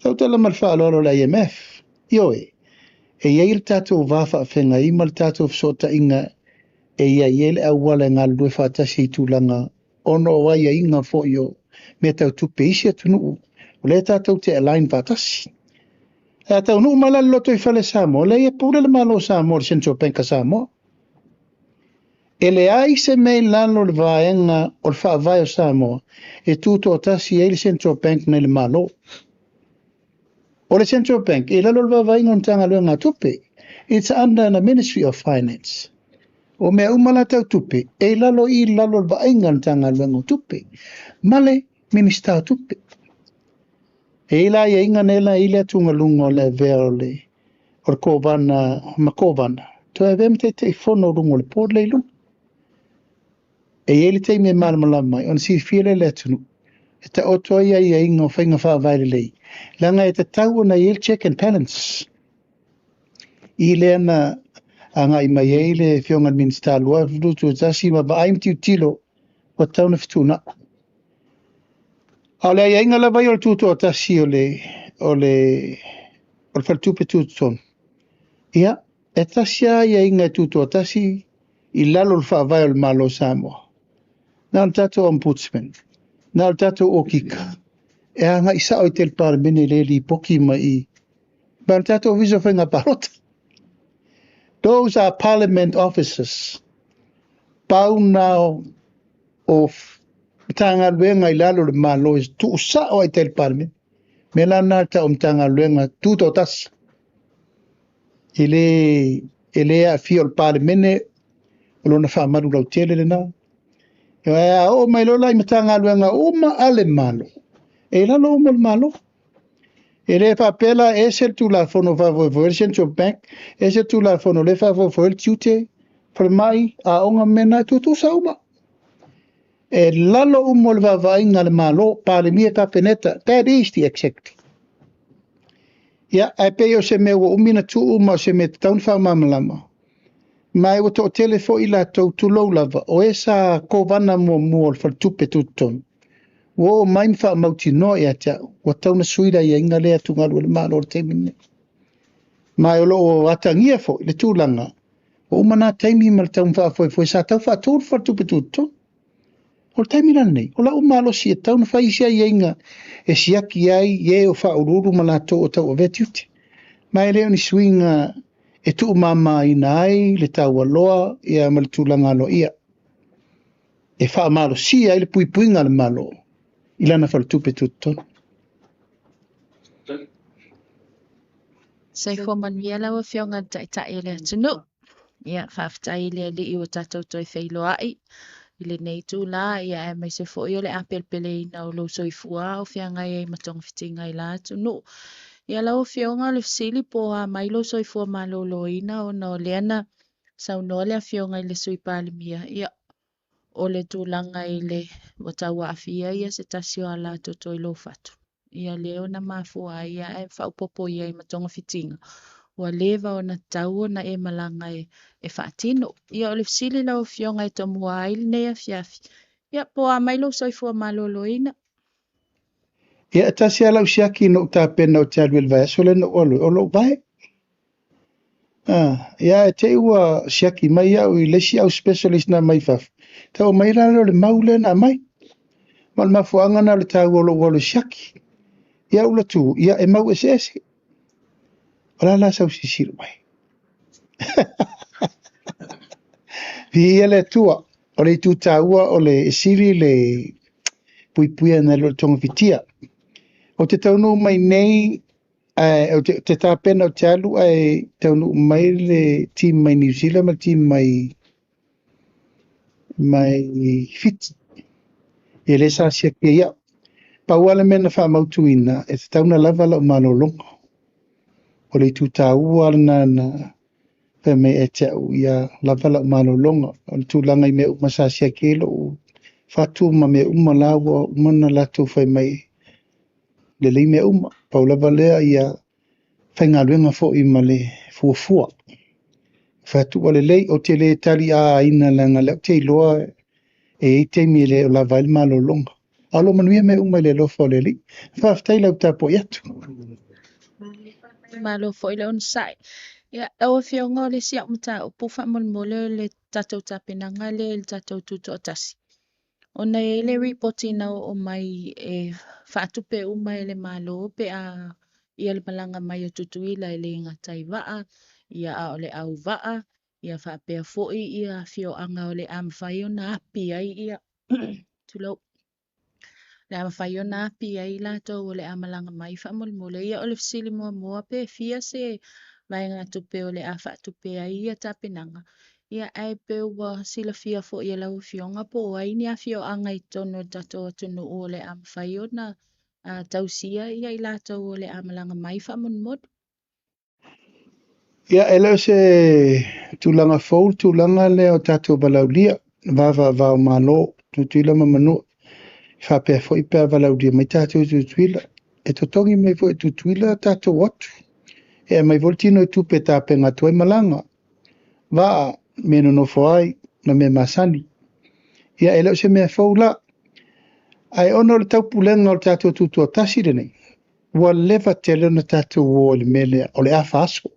Tautala ma le faaaloalo o le IMF. Ioe, e i ai le tatou va faafeagai ma le tatou fesootaiga e i ai le auala e galulue faatasi i tulaga ona o aiaiga foi o mea tau tupe i isi atunuu, o lea tatou te align faatasi. E a taunuu mai la le lotoifale Samoa, lea e pule le Malo o Samoa, le Central Bank a Samoa. E leai se mea i lalo o le vaega o le faavae o Samoa e tutoatasi ai le Central Bank nai le Malo. O le Central Bank e lalo o le vaavaaiga o le Matagaluega a Tupe. It's under the Ministry of Finance. O mea uma la tau tupe, e lalo i lalo o le vaaiga o le Matagaluega o Tupe ma le Minista o Tupe. E i la aiaiga nei la i le atugaluga o le avea o le Kovana ma Kovana, toe avea ma Taitaifono o luga o le board le i luga. E i ai le taimi e malamalama ai, ona silafia lea e le atunuu, e taoto ai aiaiga o faiga faavae lelei, leaga e tatau ona i ai le check and balance. I lea na agai mai ai le Afioga i le Minisita 2021 ma vaai ma tilotilo ua tatau ona fetuunai. A o le aiaiga lava ia o le tutoatasi o le faletupe tutotonu, ia, e tasi lava aiaiga e tutoatasi i lalo o le faavae o le Malo o Samoa. Na o le tatou ombudsman, na o le tatou okika, e agai sao i te Palemene le lipoki mai i. Ma o le tatou Ofisa o Faiga Palota. Those are parliament officers. Pau na o Matagaluega i lalo o le Malo e tuusao ai te Palemene. Me la nā ta o Matagaluega tutoatasi. E le aafia o le Palemene o lona faamalu lautele lena. E a oo mai loa la i Matagaluega uma a le Malo. E lalo uma le Malo. E le faapea la e ese le Tulafono faafoefoe le Central Bank, ese le Tulafono le faafoefoe le tiute, falemai, aoga mena, e tutusa uma. E lalo uma o le vaavaaiga a le Malo, Palemia, Kapeneta, that is the executive. Ia, ae pei o se mea ua umi na tuu ma o se mea tatau ona faamalamalama. Ma e ua toatele foi latou tulou lava, o e sa kovana muamua o le faletupe tutotonu. Ua oo mai ma faamautinoa ia te au, ua tatau ona sui le aiaiga lea atugalu e le Malo o le taimi lenei. Ma o loo atagia foi le tulaga, ua uma nā taimi ma le tau faafoefoe sa tau faatu le faletupe tutotonu. O le taimi la lenei, o lau malosi e tatau ona fai isi aiaiga e siaki ai e o faauluulu ma latou o tau avea tiute. Ma e le o ni suiga e tuumamaina ai le taualoa ia ma le tulaga aloaia. E faamalosia ai le puipuiga a le Malo i lana faletupe tutotonu. Soifua manuia lau Afioga i le Taitai o le atunuu. Ia, faafetai i le Alii ua tatou toe feiloai i lenei tula, ia aemaise foi o le apelepeleina o lou soifua o feagai ai ma togafitiga i la atunuu. Ia lau Afioga o le fesili po o a mai lou soifua maloloina ona o lea na saunoa le Afioga i le Sui Palemia, ia o le tulaga i le ua tauaafia ia se tasi o alatoto i lou fatu. Ia lea ona mafua ai ia e faaopoopo i ai ma togafitiga. Ua leva ona tatau ona e malaga e faatino. Ia o le fesili lau Afioga e tomua ai lenei afiafi. Ia po o a mai lou soifua maloloina. Ia, e tasi lava lau siaki na ou tapena o te alu i le vaiaso lea na ou alu ai, o lou vae. Ia, e te i ua siaki mai au i le isi au specialist na mai fafo. Tau mai la lea o le mau lea na aumai. Ma o le mafuaaga na o le taua o lou alu e siaki. Ia ula tu, ia e mau eseese. O la la sau silasila mai. Viia le Atua, o le itu taua o le e sili le puipuia nai lo le togafitia. O te taunuu mai nei, o te tapena o te alu ae taunuu mai le team mai New Zealand ma le team mai Fiti. E le sa siaki ai au. Pau lava le mea na faamautuina, e tatau ona lava lau malologa. O le itu taua lena na fai mai e te au ia lava lau malologa. O le tulaga i mea uma sa siaki ai lou fatu ma mea uma la ua uma na latou fai mai lelei mea uma. Pau lava lea ia faigaluega foi ma le fuafua. Fai atu ua lelei, ou te le taliaina leaga o lea ou te iloa e i ai taimi e le o lava ai le malologa. A o lo o manuia mea uma i le alofa o le Alii. Faafetai i lau tapuai atu. Malo foi le onosai. Ia, lau Afioga o le isi au mataupu faamolemole o le tatou tapenaga lea i le tatou tutoatasi. Ona e i ai le ripoti na oo mai e faatupe uma e le Malo pe a ia le malaga mai o Tutuila e le gata i vaa, ia a o le auvaa, ia faapea foi ia afioaga o le a mafai ona api ai ia tulou, le a mafai ona api ai latou o le a malaga mai faamolemole. Ia o le fesili muamua pe fia se vaegatupe o le a faatupe ai ia tapenaga. Ia ae pe ua silafia foi e lau Afioga po o ai ni afioaga i totonu o le tatou atunuu o le a mafai ona tausia ia i latou o le a malaga mai faamolemole. Ia, e le o se tulaga fou le tulaga lea o tatou valaulia, va o Malo, Tutuila ma Manua. E faapea foi pe a valaulia mai tatou i Tutuila. E totogi mai foi e Tutuila tatou atu. E aumai foi le tino i tupe e tapena atu ai malaga, vaa, mea nonofo ai, ma mea masani. Ia, e le o se mea fou la. Ae ona o le taupulega o le tatou tutoatasi lenei, ua leva tele ona tatou o i le mea lea, o le afa aso.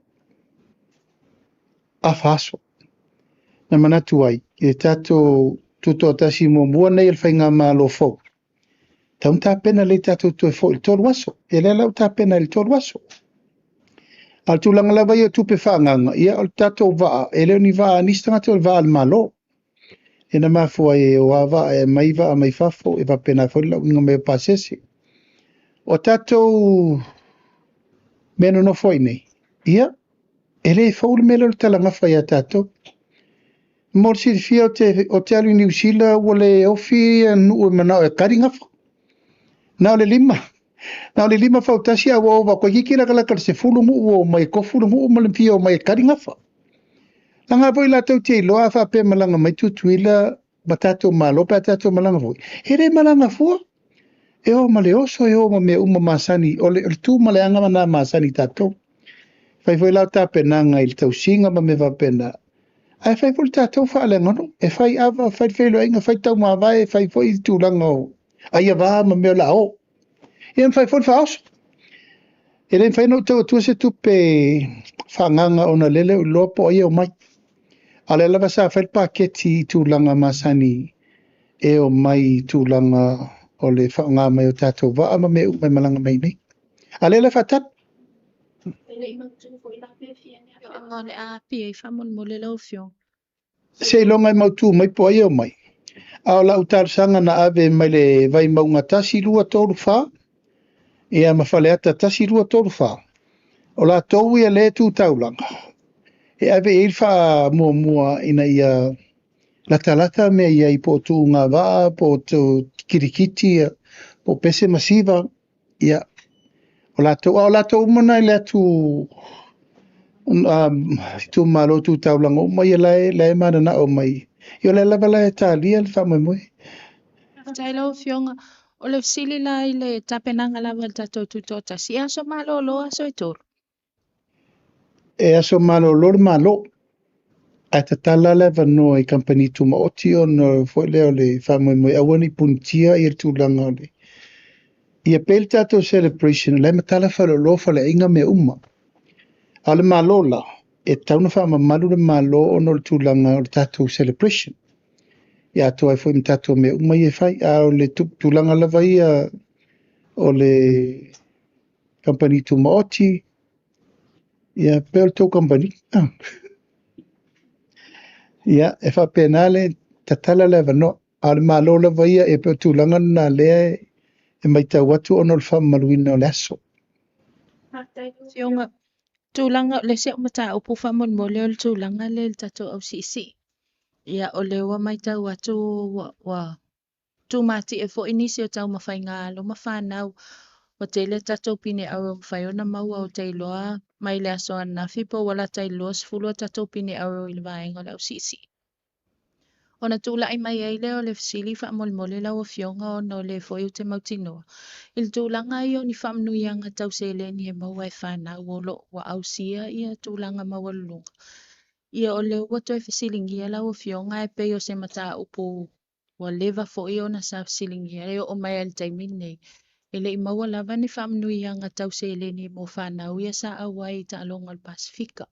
Afa aso. Na manatu ai, i le tatou tutoatasi muamua nei o le faigamalo fou, tau na tapena lelei tatou toe foi i le 3 aso. E lea la ua tapena i le 3 aso. A o le tulaga lava ia o tupe faaagaga, ia o le tatou vaa, e le o ni vaa a nisi tagata, o le vaa a le Malo. E na mafua ai e o a vaa e aumai vaa mai fafo, e faapena foi le lauina mai o pasese. O tatou mea nonofo ai nei, ia, e le fou le mea lea o le talagafa ia tatou. Mo le silafia o te alu i Niu Sila ua le ofi nuu e manao e kari gafa. Na o le 5. Na o le 5 fautasi a ua ova koe kiki lakalaka le 10 nuu o mai e kofu le nuu ma le fia o mai e kari gafa. Langa foi latou te iloa a faapea malaga mai Tutuila ma tatou malo pe a tatou malaga foi. E le malaga fua. E o ma le oso, e o ma mea uma masani. O le tu ma le aga ma nā masani tatou. Fai foi lau tapenaga i le tausiga ma mea faapena. Ae fai foi le tatou faaleagano. E fai ava, fai le feiloaiga, fai taumavae, fai foi i tulaga o aiava ma mea o le a o. Ia ma fai foi le faaoso. E le mafai ona ou tau atua se tupe faaagaga ona lele o iloa po o ai e o mai. A o lea lava sa fai le paketi i tulaga masani e o mai i tulaga o le faaaoga mai o tatou vaa ma mea uma e malaga mai nei. A lea la faatali. E le i mautu foi la pe fia ni afioaga o le a api ai faamolemole lau Afioga. Se iloga e mautu mai po o ai e o mai. A o lau talosaga na ave mai le Vaimauga 1, 2, 3, 4, ia ma Faleata 1, 2, 3, 4. O latou ia le tu taulaga, e ave i ai le faamuamua ina ia latalata mea i ai po o tuuga vaa, po o kirikiti, po o pese masiva, ia, o latou, a o latou uma na i le atu itumalo tu taulaga uma ia la e mananao mai. Ia o lea lava la e talia le faamoemoe. Faafetai lau Afioga. O le fesili la i le tapenaga lava o le tatou tutoatasi, e aso malolo aso e 3? E aso malolo le malo. Ae tatala le avanoa i kamupani tumaoti ona foi lea o le faamoemoe aua ne i punitia ia le tulaga o le ia pei le tatou celebration, o la e matala faleoloa faleaiga mea uma. A o le malo la, e tatau ona faamamalu le malo ona o le tulaga o le tatou celebration. Ia atoa ai foi ma tatou mea uma ia e fai. A o le tulaga lava ia o le kamupani tumaoti, ia pe o le tou kamupani. Ia, e faapena le tatala le avanoa. A o le malo lava ia, e pe o tulaga lena lea e matau atu ona o le faamamaluina o le aso. Faafetai lau Afioga. Tulaga, le isi au mataupu faamolemole o le tulaga lea i le tatou ausiisii. Ia, o lea ua matau atu ua tumatie foi nisi o taumafaiga a alo ma fanau. Ua tele tatou pine auro ua mafai ona maua o te iloa mai le aso ananafi po ua lata i le 20 o tatou pine auro i le vaega o le ausiisii. Ona tulai mai ai lea o le fesili faamolemole lau Afioga ona o lea foi ou te mautinoa i le tulaga ia o ni faamanuiaga tau seleni e maua e fanau o lo o ua ausia ia tulaga maualuluga. Ia o lea ua toe fesiligia lau Afioga e pei o se mataupu ua leva foi ona sa fesiligia e oo mai lava i le taimi lenei e le i maua lava ni faamanuiaga tau seleni mo fanau ia sa auai i taaloga o le Pasefika.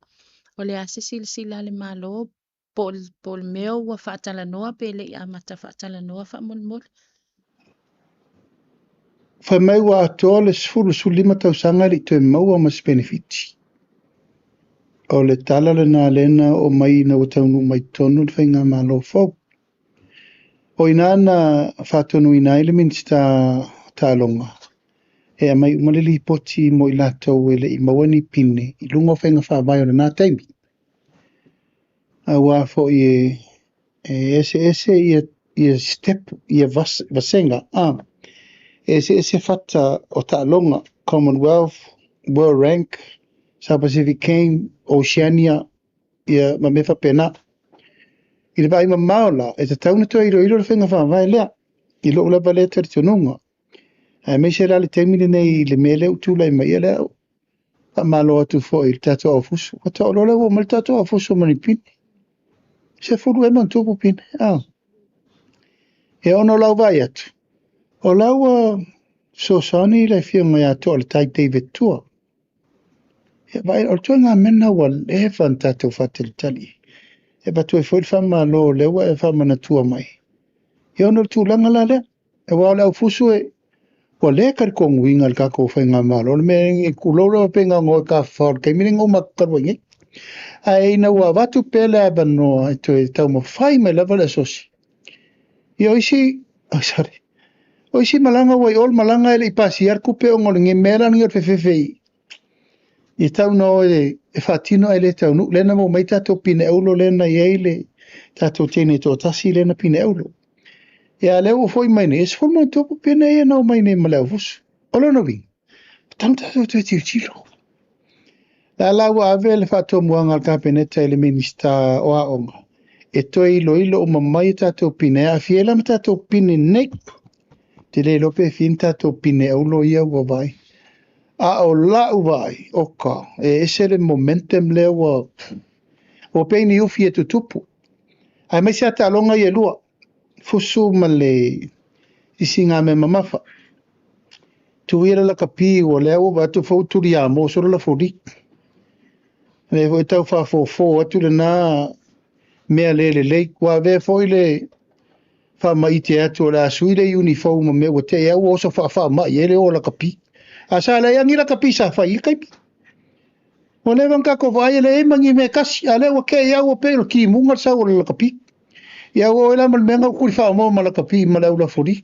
O le a se silasila a le Malo po o le mea ua faatalanoa pe le i amata faatalanoa faamolemole? Fai mai ua atoa le 15 tausaga e le i toe maua ma se penefiti. O le tala lena lea na oo mai ina ua taunuu mai totonu le faigamalo fou. O i ina na faatonuina ai le Minisita o Taaloga e aumai uma le lipoti mo i latou e le i maua ni pine i luga o faiga faavae o lena taimi. Aua foi e eseese ia step, ia vasega, e eseese fata o taaloga, Commonwealth, World Rank, South Pacific Game, Oceania, ia ma mea faapena. I le vaai mamao la, e tatau ona toe iloilo le faiga faavae lea, i lou lava lea talitonuga. Aemaise la le taimi lenei i le mea lea ua tulai mai, ia lea faamalo atu foi i le tatou aufusu. Faatoa ou iloa lea ua oo mai le tatou aufusu ma ni pine. 10 ea ma ona tupu pine. Ia ona o lau vaai atu, o la ua fesoasoani le afioga ia Toaletai David Tua. Ia vaai, o le ituaiga mea lena ua leva ona tatou faatalitali. E avatu ai foi le faamalo o lea ua e faamanatua mai. Ia ona o le tulaga la lea, aua o le aufusu e, ua le talitonuina e le tatou faigamalo le mea e tulou lava pe na ona o e tafafao i le taimi lenei na uma atu talu ai nei. Ae ina ua avatu pea le avanoa e toe taumafai mai lava le asosi, ia o isi, oh sorry, o isi malaga ua i o le malaga e le i pasia le tupe ona o le mea la lenei o le fefefe i tau na o e faatino ae le taunuu. Lea na maua mai tatou pine auro lea na i ai le tatou teine toatasi lea na pine auro. Ia a lea ua foi mai nei, e 13 pine ia na omai nei ma le aufusu. O lona uiga, e tatau ona tatou toe tilotilo. La la ua ave le faatomuaga a le Kapeneta i le Minisita o Aoga e toe iloilo uma mai tatou pine, e aafia ai la ma tatou pine nei. Ou te le iloa pe fia ni tatou pine auro ia ua vaai. A o lau vaai, oka, e ese le momentum lea ua pei ni ufi e tutupu. Aemaise lava taaloga ia e lua, fusu ma le sisigame mamafa. Tu ia le lakapi ua lea ua vaai atu foi ua tuliamo solo la foli. Lea foi tau faafofo atu lena mea le lelei. Ua avea foi le faamaite atu o le a sui le uniform ma mea ua te i ua oso faafaamai ai le o lakapi. A sa leai ni lakapi sa fai i le taimi. Ua leva ona tatou vaai e leai ma ni mea tasi, a lea ua te i ua pei o le timuga le sau o le lakapi. Ia ua oe la ma le mea na ua tuli ma lakapi ma le aulafoli.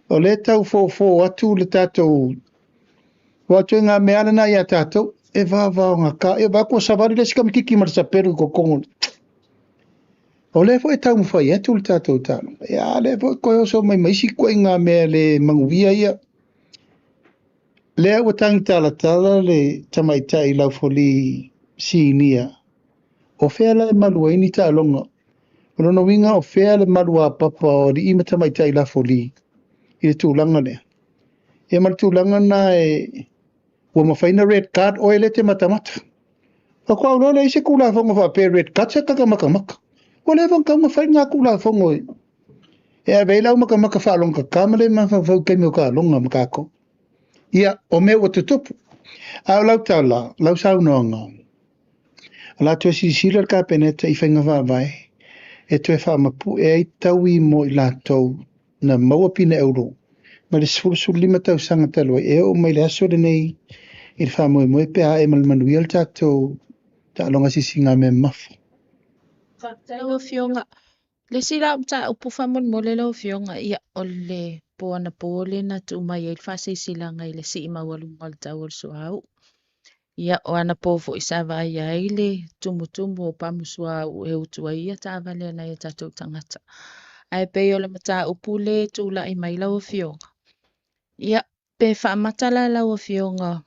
O lea tau fofo atu le tatou ua atu i ngā mea lena ia tatou e vavao ngā ka e va ko savali le sika mitiki ma le saperu i kokongo. O lea foi e taumafai atu le tatou talo. Ia lea foi koe oso mai mai isi koe ngā mea le manuia ia. Lea ua tangi talatala le tamaitai laufoli sinia. O fea la e malu ai ni taaloga. O lona uiga o fea le malu a papa o alii ma tamaitai laufoli i le tulaga lea. Ia ma le tulaga na e ua mafai na red card oe le te matamata. Faatoa ou iloa lea i se Tulafono faapea red card se taka matamata. Ua leva ona tatau ona fai lena Tulafono e ave ai le au matamata faalogotata ma le mafaufau i taimi o taaloga ma tatou. Ia, o mea ua tutupu. A o lau tala, lau saunoaga, o le a toe silasila le Kapeneta i faiga faavae e toe faamapue ai taui mo i latou na maua pine auro mai le 15 tausaga talu ai e oo mai le aso lenei i le faamoemoe pe a e ma le manuia le tatou taaloga sisigame mamafa. Faafetai lau Afioga. Le isi la mataupu faamolemole lau Afioga, ia o le po anapo lea na tuu mai ai le faasilasilaga i le sii maualuga o le tau o le suauu. Ia o anapo foi sa vaai ai le tumutumu o pamu suauu e utu ai ia taavale a nai o tatou tagata. Ae pei o le mataupu le tulai mai lau Afioga. Ia pe faamata la lau Afioga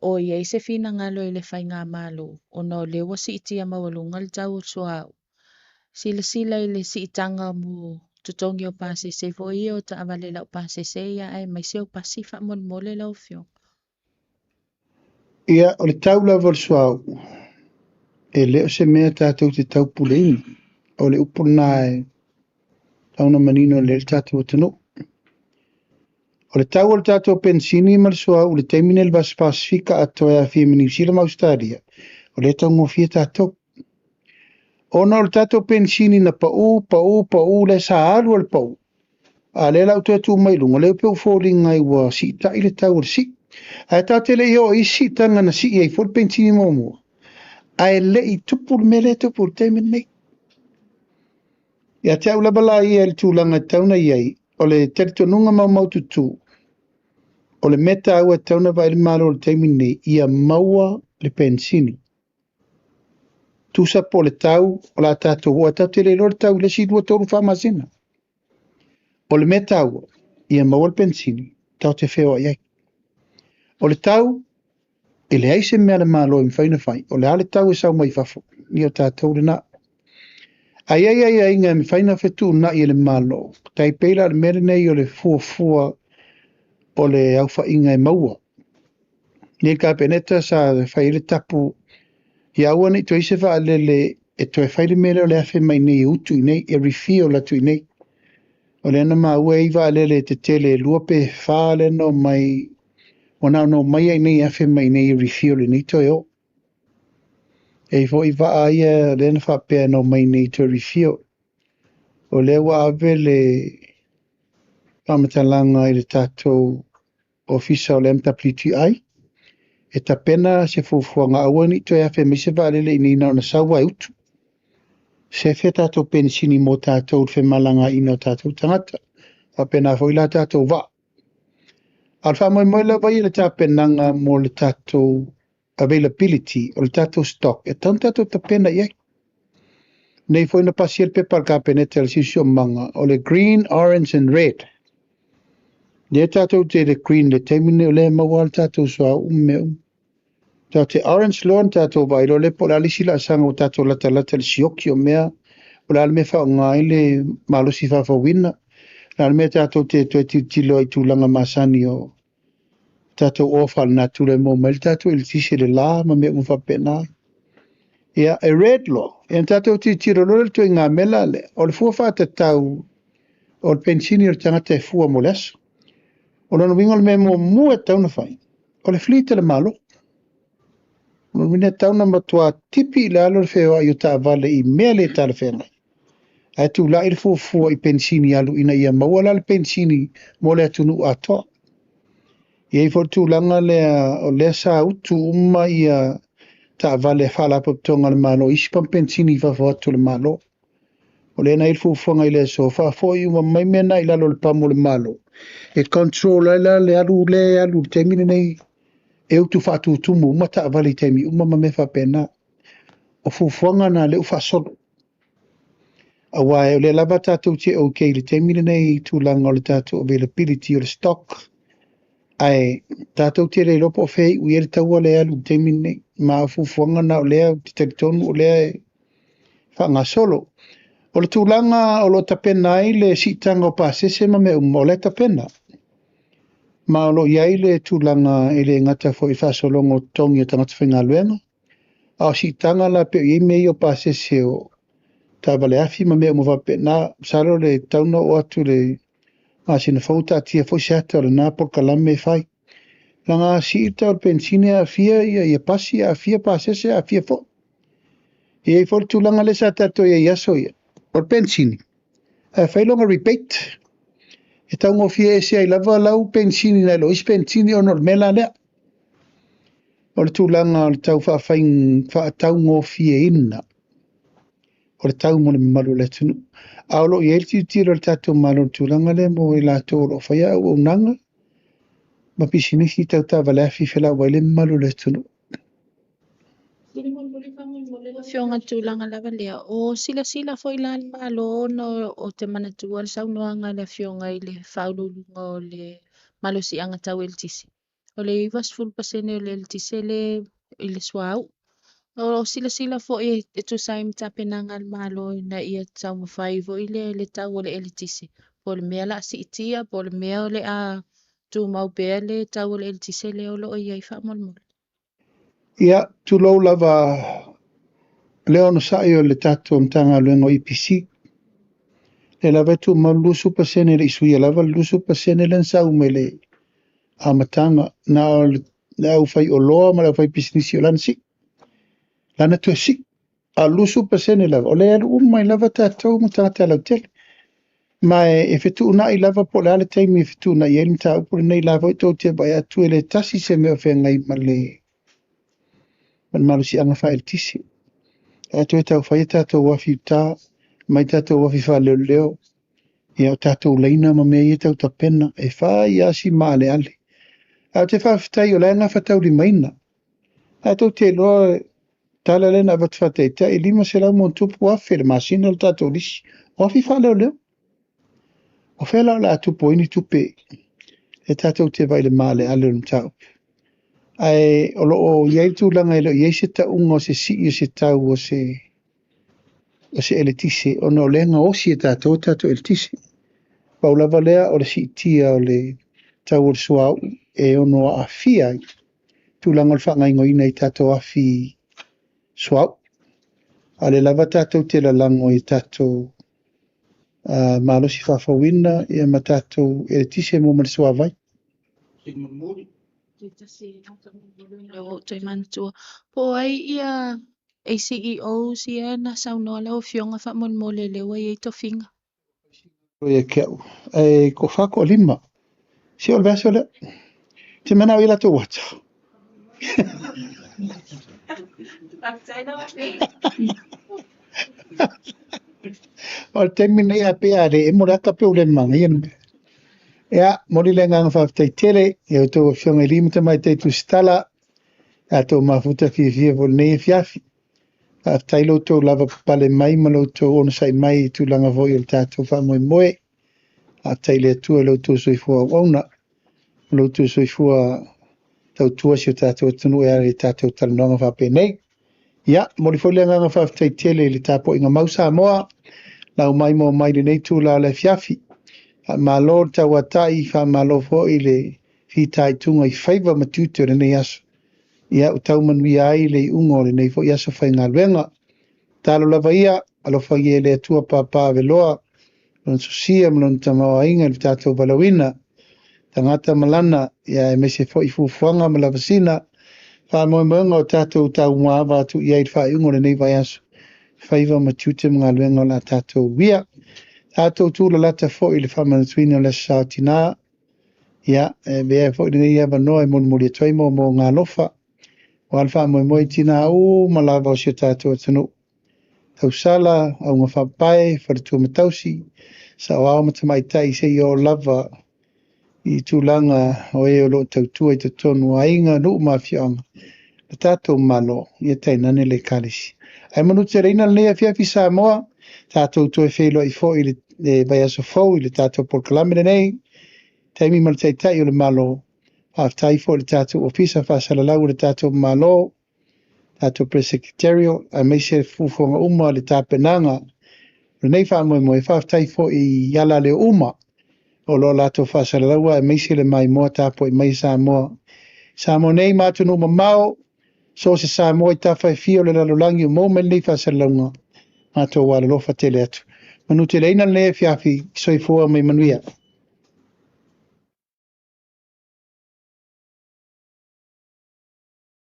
O i ai se finagalo i le faigamalo ona o lea ua siitia maualuga le tau o le suauu. Silasila i le siitaga mo totogi o pasese foi ia o taavale laupasese ia aemaise o pasi faamolemole lau Afioga. Ia, o le tau lava o le suauu, e le o se mea tatou te taupuleina. O le upu lena e tatau ona manino lelei le tatou atunuu. O le tau o le tatou penisini ma le suauu i le taimi lenei i le Vasa Pasefika atoa e aafia ma Niu Sila ma Ausetalia, o lea e taugofie tatou. Ona o le tatou penisini na pau, pau, pau, lea sa alu lava le pau, a o lea la ua toe tuu mai i luga, lea pei ua foliga ai ua siitai le tau o le sii. Ae tatou te le i oo i isi siitaga na sii ai foi le penisini muamua, ae le i tupu le mea lea e tupu i le taimi lenei. Ia te au lava la ia i le tulaga e tatau ona i ai, o le talitonuga maumaututu, o le mea taua e tatau ona vaai le Malo i le taimi lenei, ia maua le penisini. Tusa po o le tau o le a tatou oo ai, tatou te le iloa le tau i le isi 2, 3, 4 masina. O le mea taua, ia maua le penisini tatou te feoai ai. O le tau, e leai se mea a le Malo e mafai ona fai, o le a le tau e sau mai fafo, ia o tatou lena. Ae i ai aiaiga e mafai ona fetuunai e le Malo, tai pei la o le mea lenei o le fuafua o le aofaiga e maua. Nei le Kapeneta sa fai ai le tapu ia aua ne i toe i ai se vaalele e toe fai le mea lea o le afe mai nei e utu i inei, e refuel atu i inei. O lea na maua e i ai vaalele tetele e 2 pe 4 lea na omai, ua na ona omai lava i inei e afe mai i inei e refuel i inei toe o. E i ai foi vaa ia lea na faapea na omai i inei toe refuel. O lea ua ave le faamatalaga i le tatou ofisa o le MWTI e tapena se fuafuaga aua ne i toe afe mai se vaalele i inei na ona sau lava e utu. Sefe tatou penisini mo tatou i le femalagaaiga o tatou tagata. Faapena foi la tatou vaa. A o le faamoemoe lava ia i le tapenaga mo le tatou availability o le tatou stock e tatau ona tatou tapena i ai. Nei foi na pasia le pepa a le Kapeneta i le siosiomaga o le green, orange and red. Lea tatou te i le green i le taimi lenei o lea e maua lava le tatou suauu ma mea uma. Tatou te orange loa ona tatou vaai loa lea po o le a le isi laasaga ua tatou latalata i le sioki o mea, o le a le mea e faaaoga ai le malosi faafouina, o le a le mea tatou te toe tilotilo ai i tulaga masani o tatou oa faalenatura e maua mai ai le tatou eletise i le la ma mea uma faapena. Ia, e red loa, ia ona tatou tilotilo loa lea i le ituaiga mea la lea, o le fua faatatau o le penisini o le tagata e fua mo le aso. O lona uiga o le mea muamua e tatau ona fai, o le fleet a le Malo. O lona uiga e tatau ona matua tipi i lalo le feoai o taavale i mea le talafeagai. Ae tulai le fuafua i penisini alu ina ia maua la le penisini mo le atunuu atoa. E i ai foi le tulaga lea o lea sa utu uma ia taavale a faalapotopotoga a le Malo i isi pamu penisini i fafo atu o le Malo. O lea na i ai le fuafuaga i le aso, faafoi uma mai mea na i lalo o le pamu o le Malo, e control ai la le alu lea e alu i le taimi lenei e utu faatutumu uma taavale i taimi uma ma mea faapena. O fuafuaga na lea ua faasolo. Aua o lea lava tatou te okay i le taimi lenei i tulaga o le tatou availability o le stock, ae tatou te le iloa po o fea e iu i ai le taua lea e alu i le taimi lenei. Ma o fuafuaga na o lea ou te talitonu o lea e faagasolo. O le tulaga o lo o tapena ai le siitaga o pasese ma mea uma, o lea e tapena. Ma o lo o i ai le tulaga e le gata foi i le faasologa o totogi o tagata faigaluega, a o siitaga la pei o i ai mea ia o pasese o taavale afi ma mea uma faapena. Masalo le tatau ona oo atu i le masina fou taatia foi se ata o lena polokalame e fai. Leaga a sii le tau o le penisini e aafia ia pasi, aafia pasese, aafia foi. E i ai foi le tulaga lea sa tatou i ai i aso ia, o le penisini, ae fai lona rebate. E taugofie ese ai lava lau penisini nai lo isi penisini ona o le mea la lea. O le tulaga o le tau faataugofieina o le tau mo le mamalu o le atunuu. A o lo o i ai le tilotilo a le tatou Malo i le tulaga lea mo i latou o lo o faia auaunaga ma pisinisi tau taavale afi felauai le mamalu o le atunuu. Afioga i le tulaga lava lea, o silasila foi la le Malo ona o te manatua le saunoaga a le Afioga i le Faauluuluga o le Malosiaga Tau Eletise. O le 90% o le eletise le i le suauu. O lo o silasila foi e tusa ai ma tapenaga a le Malo ina ia taumafai foi le tau o le eletise. Po o le mea o le a siitia, po o le mea o le a tumau pea le tau o le eletise lea o lo o i ai faamolemole. Ia, tulou lava le onosai o le tatou Matagaluega o EPC. Lea lava e tumau le 20% e le i suia lava le 20% lea na sau mai le amataga. Na o le aufaioloa ma le aufaipisinisi o lana sii, lana toe sii. A o le 20% lava, o lea e alu uma ai lava tatou ma tagata lautele. Ma e fetuunai lava po o le a le taimi e fetuunai ai le mataupu lenei, la foi tou te vaai atu e le tasi se mea o feagai ma le malosiaga faaeletise. Ae toe taufai a tatou afi i uta, mai tatou afi faaleoleo, ia o tatou laina ma mea ia tau tapena, e fai lava si maaleale. Ae ou te faafetai o la e gafataulimaina. Ae tou te iloa tala lea na avatu faataitai, 500+ le masina le tatou lisi, o afi faaleoleo. O fea la o le a tupu ai ni tupe e tatou te vaai i le maaleale o le mataupu. Ae o lo o i ai le tulaga e le o i ai se tauga o se sii o se tau o se eletise, ona o lea e gaosi e tatou tatou eletise. Pau lava lea o le siitia o le tau o le suauu e ono aafia ai tulaga o le faagaoioiga i tatou afi suauu. A o lea lava tatou te lalago i tatou malosi faafouina ia ma tatou eletise mo ma le suavai. Lea ua ou toe manatua. Po o ai ia ACEOs ia na saunoa lau afioga faamolemole lea ua i ai tofiga. Ia ke au. E ko wha ko lima. Si o le vaiaso lea. Te manao i latou ata. Faafetai lau afioga. O le taimi nei a pe a le emo le ata pe o le manaia le mea. Ia, moli le agaga faafetai tele i a outou afioga i alii ma tamaitai tusitala, tatou mafuta fiafia foi i lenei afiafi. Faafetai lo outou lava papale mai ma lo outou onosai mai i tulaga foi o le tatou faamoemoe. Faafetai i le Atua i lo outou soifua auauna, lo outou soifua tautua si o tatou atunuu e ala i tatou talanoaga faapenei. Ia, moli foi le agaga faafetai tele i le tapuaiga mau Samoa, lau mai mo mai lenei itula o le afiafi. Faamalo le tauatai, faamalo foi le fitaituga i faiva ma tiute o lenei aso. Ia, ua tau manuia ai le iuga o lenei foi aso faigaluega. Talo lava ia, alofagia e le Atua papa aveloa, lona sosia ma lona tamaoaiga i le tatou valaauina. Tagata malana, ia aemaise foi fuafuaga ma lavasina, faamoemoega o tatou taumuaava atu i ai i le faaiuga o lenei vaiaso, faiva ma tiute ma galuega o le a tatou uia. Tatou tulalata foi i le faamanatuina o le aso Sa o Tina, ia, e avea foi lenei avanoa e molimoli atu ai mo galofa, o le faamoemoe i tina uma lava o si o tatou atunuu. Tausala, auga faapae, faletua matausi, saoao ma tamaitai seia oo lava i tulaga o e o lo o tautua i totonu o aiga, nuu ma afioaga, le tatou Malo, ia tainane le Ekalesia. Ae manuteleina lenei afiafi Samoa, tatou toe feiloai foi i le vaiaso fou i le tatou polokalame lenei, taimi ma le Taitai o le Malo. Faafetai foi i le tatou Ofisa Faasalalau o le tatou Malo, tatou Press Secretarial, aemaise fuafuaga uma o le tapenaga o lenei faamoemoe. Faafetai foi i alaleo uma o lo o latou faasalalaua, aemaise le maimoa tapuai mai Samoa. Samoa nei ma atunuu mamao, so o se Samoa i tafa e fia o le lalolagi o maua mai lenei faasalalauga, matou alolofa tele atu. Manuteleina lenei afiafi, soifua ma ia manuia.